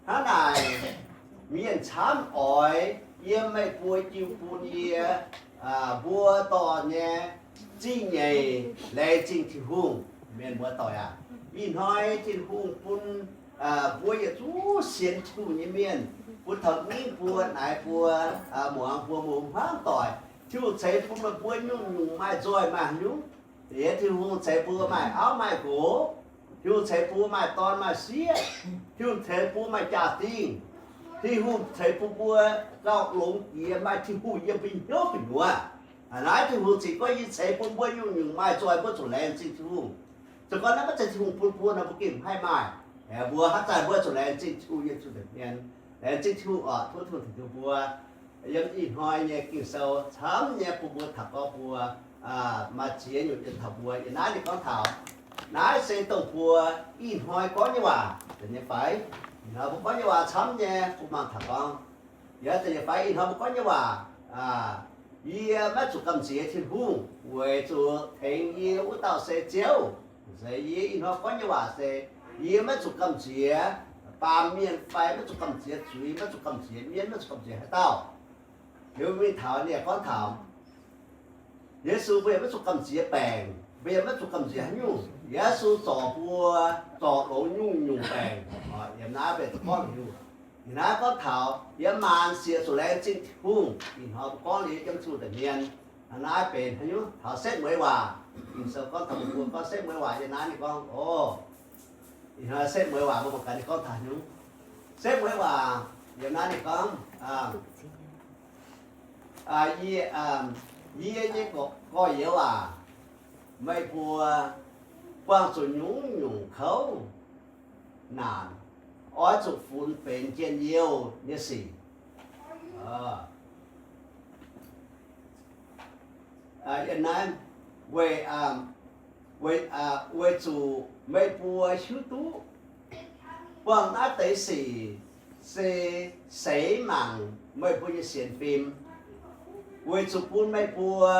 Hnangv naaic, mienh camv oix yiem meih mbuo jiu bun yie mbuo dorh nyei zingh nyeic laengz zingh Tin-Hungh. Mienh muoz-doic aac, ih hnoi Tin-Hungh bun mbuo yietc zungv sienx Tin-Hungh nyei mienh, bun taux mingh mbuo, naaiv mbuo, muangx mbuo, mbuo hmuangv doic, Tin-Hungh ceix bun meih mbuo nyungc-nyungc maaih nzoih maaih haaix nyungc. Yie, Tin-Hungh ceix bun maaih auv maaih nqox. Tin-Hungh ceix bun maaih dorn maaih sieqv. Tin-Hungh ceix bun maaih jaa-dingh. Tin-Hungh ceix bun mbuo gauh longx jiex maaih Tin-Hungh yiem mbuo hnyouv gu'nyuoz. Naaiv Tin-Hungh cingx gorngv yie ceix bun mbuo nyungc-nyungc maaih nzoih, mbuo zuqc laengz zingh Tin-Hungh. Se gorngv naaiv maiv zeiz Tin-Hungh bun mbuo nor, mbuo gengh maiv maaih. Mbuo haaix zanc mbuo zuqc laengz zingh Tin-Hungh yiem zunh doqc mienh. Laengz zingh Tin-Hungh oc, tov Tin-Hungh tengx duqv mbuo yiem ih hnoi nyei Ging-Sou camv nyei bun mbuo taux gorngv mbuo maaih ziex nyungc yiem taux mbuo. Yiem naaiv ninh gorngv taux, naaiv se dongh mbuo ih hnoi gorngv nyei waac, zeiz nyei fai? Ih hnoi mbuo gorngv nyei waac camv nyei, bun mangc taux gorngv, yaac zeiz nyei fai? Ih hnoi mbuo gorngv nyei waac, yie maiv zuqc gamh nziex Tin-Hungh weic zuqc tengx yie wuov dauh se Ziouv. Se yie ih hnoi gorngv nyei waac se, yie maiv zuqc gamh nziex baamh mienh fai maiv zuqc gamh nziex zuiz, maiv zuqc gamh nziex mienv, maiv zuqc gamh nziex haaix dauh. Liuz mingh taux ninh gorngv taux Yesu, mbuo yaac maiv zuqc gamh nziex baengc, mbuo yaac maiv zuqc gamh nziex haaix nyungc. Yesu zorc mbuo, zorc longx nyungc-nyungc baengc. Yiem naaiv mbuo gorngv liuz, yiem naaiv gorngv taux yiem maanc siec zuqc laengz zingh Tin-Hungh. Ih hnoi mbuo gorngv liuz yiem zunh doqc mienh, naaiv benx haaix nyungc? Taux setv mueiz waac. Ging-Sou gorngv taux mbuo gorngv setv mueiz waac. Yiem naaiv ninh gorngv, o, ih hnoi setv mueiz waac mbuo mangc gaax ninh gorngv taux haaix nyungc. Setv mueiz waac yiem naaiv ninh gorngv, yie, yie nyei gorx-youz aac, meih mbuo buangh zuqc nyungc-nyungc kouv naanc, oix zuqc funx benx njien-youh nyei sic. Yiem naaiv, weic, weic zuqc meih mbuo hiuv duqv buangh naaiv deix sic se seix mangc meih mbuo nyei sienx fim, weic zuqc bun meih mbuo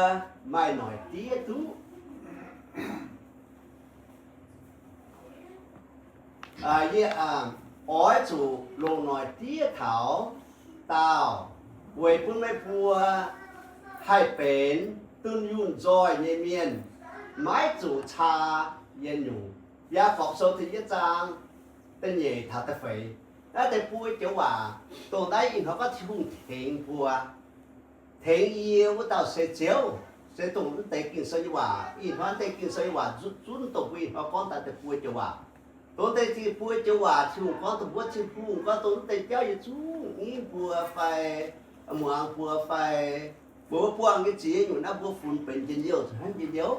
maaih noic diev duqv. Yie oix zuqc longc noic diev taux daauh, weic bun meih mbuo haih benx dunh yunh nzoih nyei mienh, maiv zuqc caa yietc nyungc. Yaagorpc Sou da'yietv zaang da'nyeic taux da'feix. Naaiv deix buo joux waac, dongh naaiv ih hnoi gorngv Tin-Hungh tengx mbuo, tengx yie wuov dauh se Ziouv, se dongh naaiv deix Ging-Sou nyei waac. Ih hnoi naaiv deix Ging-Sou nyei waac zunv, zunv dongh mbuo ih hnoi gorngv daaih deix buo joux waac. Dongh deix buo joux waac Tin-Hungh gorngv dongh wuov, Tin-Hungh gorngv dongh naaiv deix jauv yietc zungv nyiv mbuo fai muangx mbuo fai Mbuo buangh nyei ziex nyungc naaiv mbuo funx benx njien-youh zuqc hnangv njien-youh,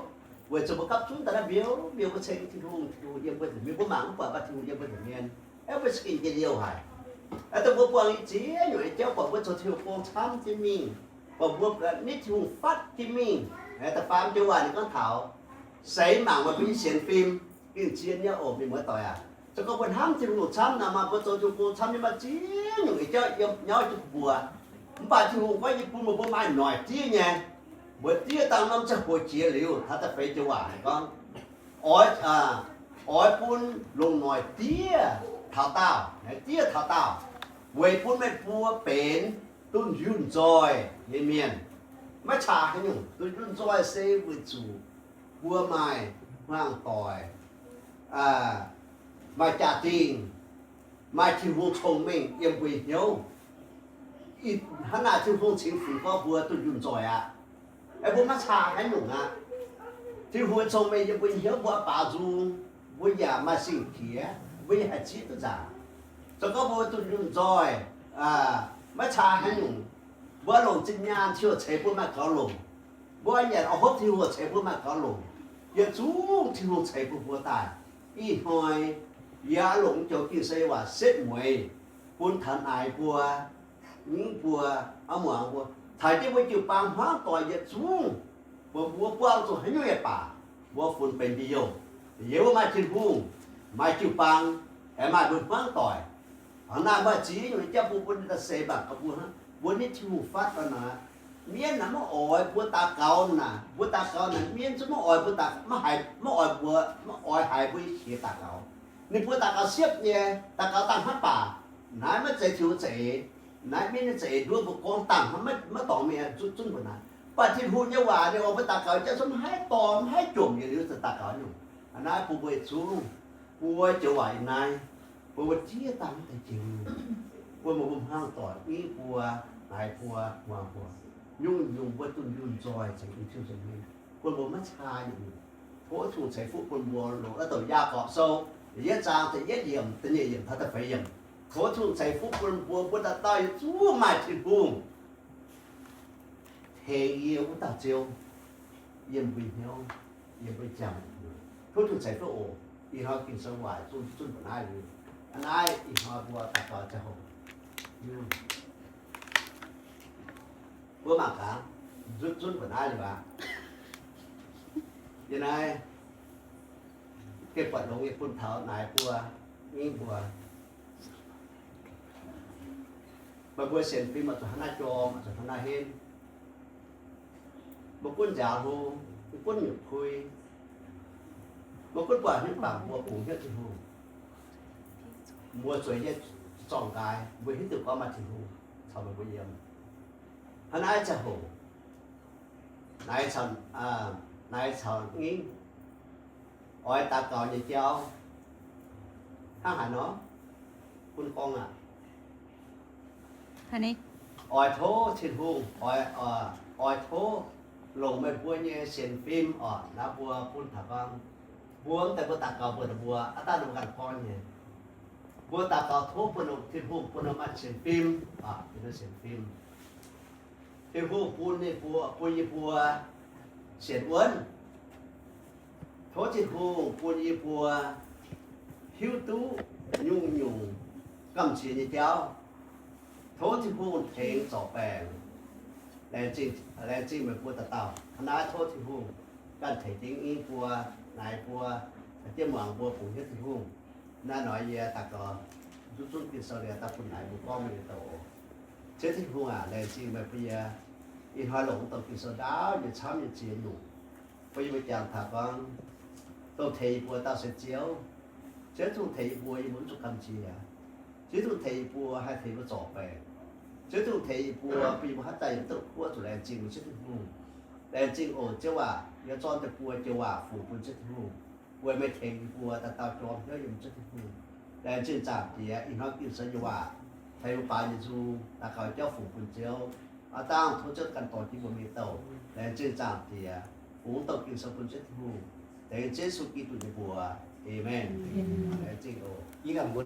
weic zuqc mbuo gapv zunv daaih naaiv mbiouv mbiouh mbuo ceng Tin-Hungh, Tin-Hungh yiem mbuo nza'hmien, mbuo mangc mv buatc, mv baac Tin-Hungh yiem mbuo nza'hmien, aeqv, mbuo za'gengh njien-youh haic. Aeqv, dongh mbuo buangh nyei ziex nyungc nyei jauv buatc mbuo zoux Tin-Hungh gong camv jienv mingh, buatc mbuo nitv Tin-Hungh fatv jienv mingh. Da'faam joux waac ninh gorngv taux, seix mangc meih mbuo nyei sienx fim, gengh zien nyei oc, mienh muoz-doic aac. Se gorngv mbuo hnamv Tin-Hungh camv nor, maaih mbuo zoux Tin-Hungh gong camv nyei, maaih ziex nyungc nyei jauv yiem nyauv jienv mbuo. Mv baac Tin-Hungh gorngv yie bun meih mbuo maaih noic diev nyei. Mbuo diev dangh norm ziangh hoc jiex liuz, taux da'feix joux waac ninh gorngv, oix, oix bun longc noic diev taux daauh, diev taux daauh, weic bun meih mbuo benx dunh yunh nzoih nyei mienh. Maiv caa haaix nyungc, dunh yunh nzoih se weic zuqc mbuo maaih hmuangv doic, maaih jaa-dingh, maaih Tin-Hungh cong-mengh yiem mbuo hnyouv. Ih hnangv naaic Tin-Hungh cingx funx gorngv mbuo dunh yunh nzoih aqv. Aeqv, mbuo maiv caa haaix nyungc aqv. Tin-Hungh cong-mengh yiem mbuo hnyouv, mbuo baaux nzung, mbuo yaac maaih sing-qiex, mbuo yaac haih zieqv duqv nzaangc. Se gorngv mbuo dunh yunh nzoih, maiv caa haaix nyungc, mbuo longc zinh nyaanh Tin-Hungh ceix bun maaih gaux longc. Mbuo nyanc oix hopv Tin-Hungh ceix bun maaih gaux longc. Yietc zungv Tin-Hungh ceix bun mbuo daaih. Ih hnoi yie longc joux Ging-Sou nyei waac setv mueiz bun taux naaiv mbuo, nyingv mbuo, a'muangx mbuo, taux jienv mbuo jiu-baang hmuangv doic yietc zungv. Mbuo, mbuo buangh zuqc haaix nyungc yaac baac, mbuo funx benx njien-youh. Yie mbuo maaih Tin-Hungh, maaih jiu-baang, aengx maaih mbuo hmuangv doic. Hnangv naaic maaih ziex nyungc jauv bun mbuo ninh daaih seix mangc gaax mbuo hnangv. Mbuo nitv Tin-Hungh fatv nor naaic, mienv naaic maiv oix mbuo daux gaux naaic, mbuo daux gaux naaic mienv zungv maiv oix mbuo daux, maiv haih, maiv oix mbuo, maiv oix haiz mbuo nyei qiex daux gaux. Ninh mbuo daux gaux siepv nyei, daux gaux dangh hnangv baac naaiv maiv zeiz Tin-Hungh za'eix. Naaiv mienv nyei za'eix nduov mbuo gorngv dangh hnangv, maiv dorngx mingh zunv zunv mbuo naaiv. Mv baac Tin-Hungh nyei waac ninh oix mbuo daux gaux jauv zungv maiv haih dorh, maiv haih jomc yietc liuz zuqc daux gaux nyungc. Hnangv naaiv bun mbuo yietc zungv buo joux waac yiem naaiv, bun mbuo jiex dangh deix jiex, bun mbuo hmuangv doic, nyingv buo, naaiv buo, muangx buo, nyungc-nyungc mbuo dunh yunh nzoih caux Tin-Hungh nza'hmien, bun mbuo maiv caa yietc nyungc. Tov Tin-Hungh ceix fuqv bun mbuo longc naaiv douc Yaagorpc Sou da'yietv zaang da'yietv yiemc, da'nyeic yiemc taux da'feix yiemc. Tov Tin-Hungh ceix fuqv bun mbuo, mbuo dauh dauh yietc zungv maaih Tin-Hungh tengx yie wuov dauh Ziouv yiem mbuo hnyouv, yiem mbuo ziangh. Tov Tin-Hungh ceix fuqv oc. Ih hnoi Ging-Sou waac zunv zunv mbuo naaiv liuz, aa naaiv ih hnoi mbuo daux gaux ziangh hoc, mbuo mangc gaax, zunv zunv mbuo naaiv liuz aqv. Yie naaiv gengh buatc longx nyei bun taux naaiv mbuo, nyingv mbuo, meih mbuo sienx fim oix zuqc hnangv naaiv jorm, oix zuqc hnangv naaiv henv. Maiv gunv nziaaux hlo, maiv gunv nyutc kui, maiv gunv buatc haaix nyungc baac mbuo bungx hnyouv Tin-Hungh. Mbuo zueiz nyei zorngh nqaaix mbuo hiuv duqv gorngv maaih Tin-Hungh caux meih mbuo yiem. Hnangv naaiv ziangh hoc, naaiv caux, naaiv caux nyingv oix daux gaux nyei jauv hnangv haaix nor, bun gorngv aqv. Oix tov Tin-Hungh, oix, oix tov longc meih mbuo nyei sienx fim oc. Naaiv mbuo bun taux gorngv, mbuo mv deix mbuo daux gaux mbuo, mbuo aav dangh mbuo ganh gorngv nyei. Mbuo daux gaux tov bun Tin-Hungh bun maaih sienx fim, sienx fim. Tin-Hungh bun ninh mbuo, bun yie mbuo sienx wuonv. Tov Tin-Hungh bun yie mbuo hiuv duqv nyungc-nyungc gamh nziex nyei jauv. Tov Tin-Hungh tengx zorc baengc, laengz zingh, laengz zingh meih mbuo dauh dauh. Hnangv naaiv tov Tin-Hungh ganh tengx jienv nyingv mbuo, naaiv mbuo, caux jienv muangx mbuo bungx hnyouv Tin-Hungh. Naaiv nor yie daux gaux zunv zunv Ging-Sou liuz daaih bun naaiv mbuo gorngv mingh nyei douc oc. Ziouv Tin-Hungh aac, laengz zingh meih bun yie ih hnoi longc mv douc Ging-Sou ndaauv nyei camv nyei ziex nyungc. Bun yie mbuo jangx taux gorngv, dongh tengx yie mbuo dauh se Ziouv. Ziouv Tin-Hungh tengx yie mbuo, yie mbuo mv zuqc gamh nziex. Ziouv Tin-Hungh tengx yie mbuo haih tengx yie mbuo zorc baengc. Ziouv Tin-Hungh tengx yie mbuo, bun yie mbuo haaix zanc yiem duqv kuov zuqc laengz zingh meih Ziouv Tin-Hungh. Laengz zingh oc Ziouv aac, yie zorqv deix buo joux waac fungx bun Ziouv Tin-Hungh, weic meih tengx yie mbuo dauh dauh jorm hnyouv yiem Ziouv Tin-Hungh. Laengz zingh Zaangc Diex, ih hnoi Ging-Sou nyei waac tengx mbuo baaux nyei nzung, daux gaux jauv fungx bun Ziouv. Aav dangh tov Ziouv ganh dorh jienv mbuo mingh douc. Laengz zingh Zaangc Diex, fungx douc Ging-Sou bun Ziouv Tin-Hungh. Dengx Ziouv Yesu Giduc nyei mbuox. Aamen. Laengz zingh oc.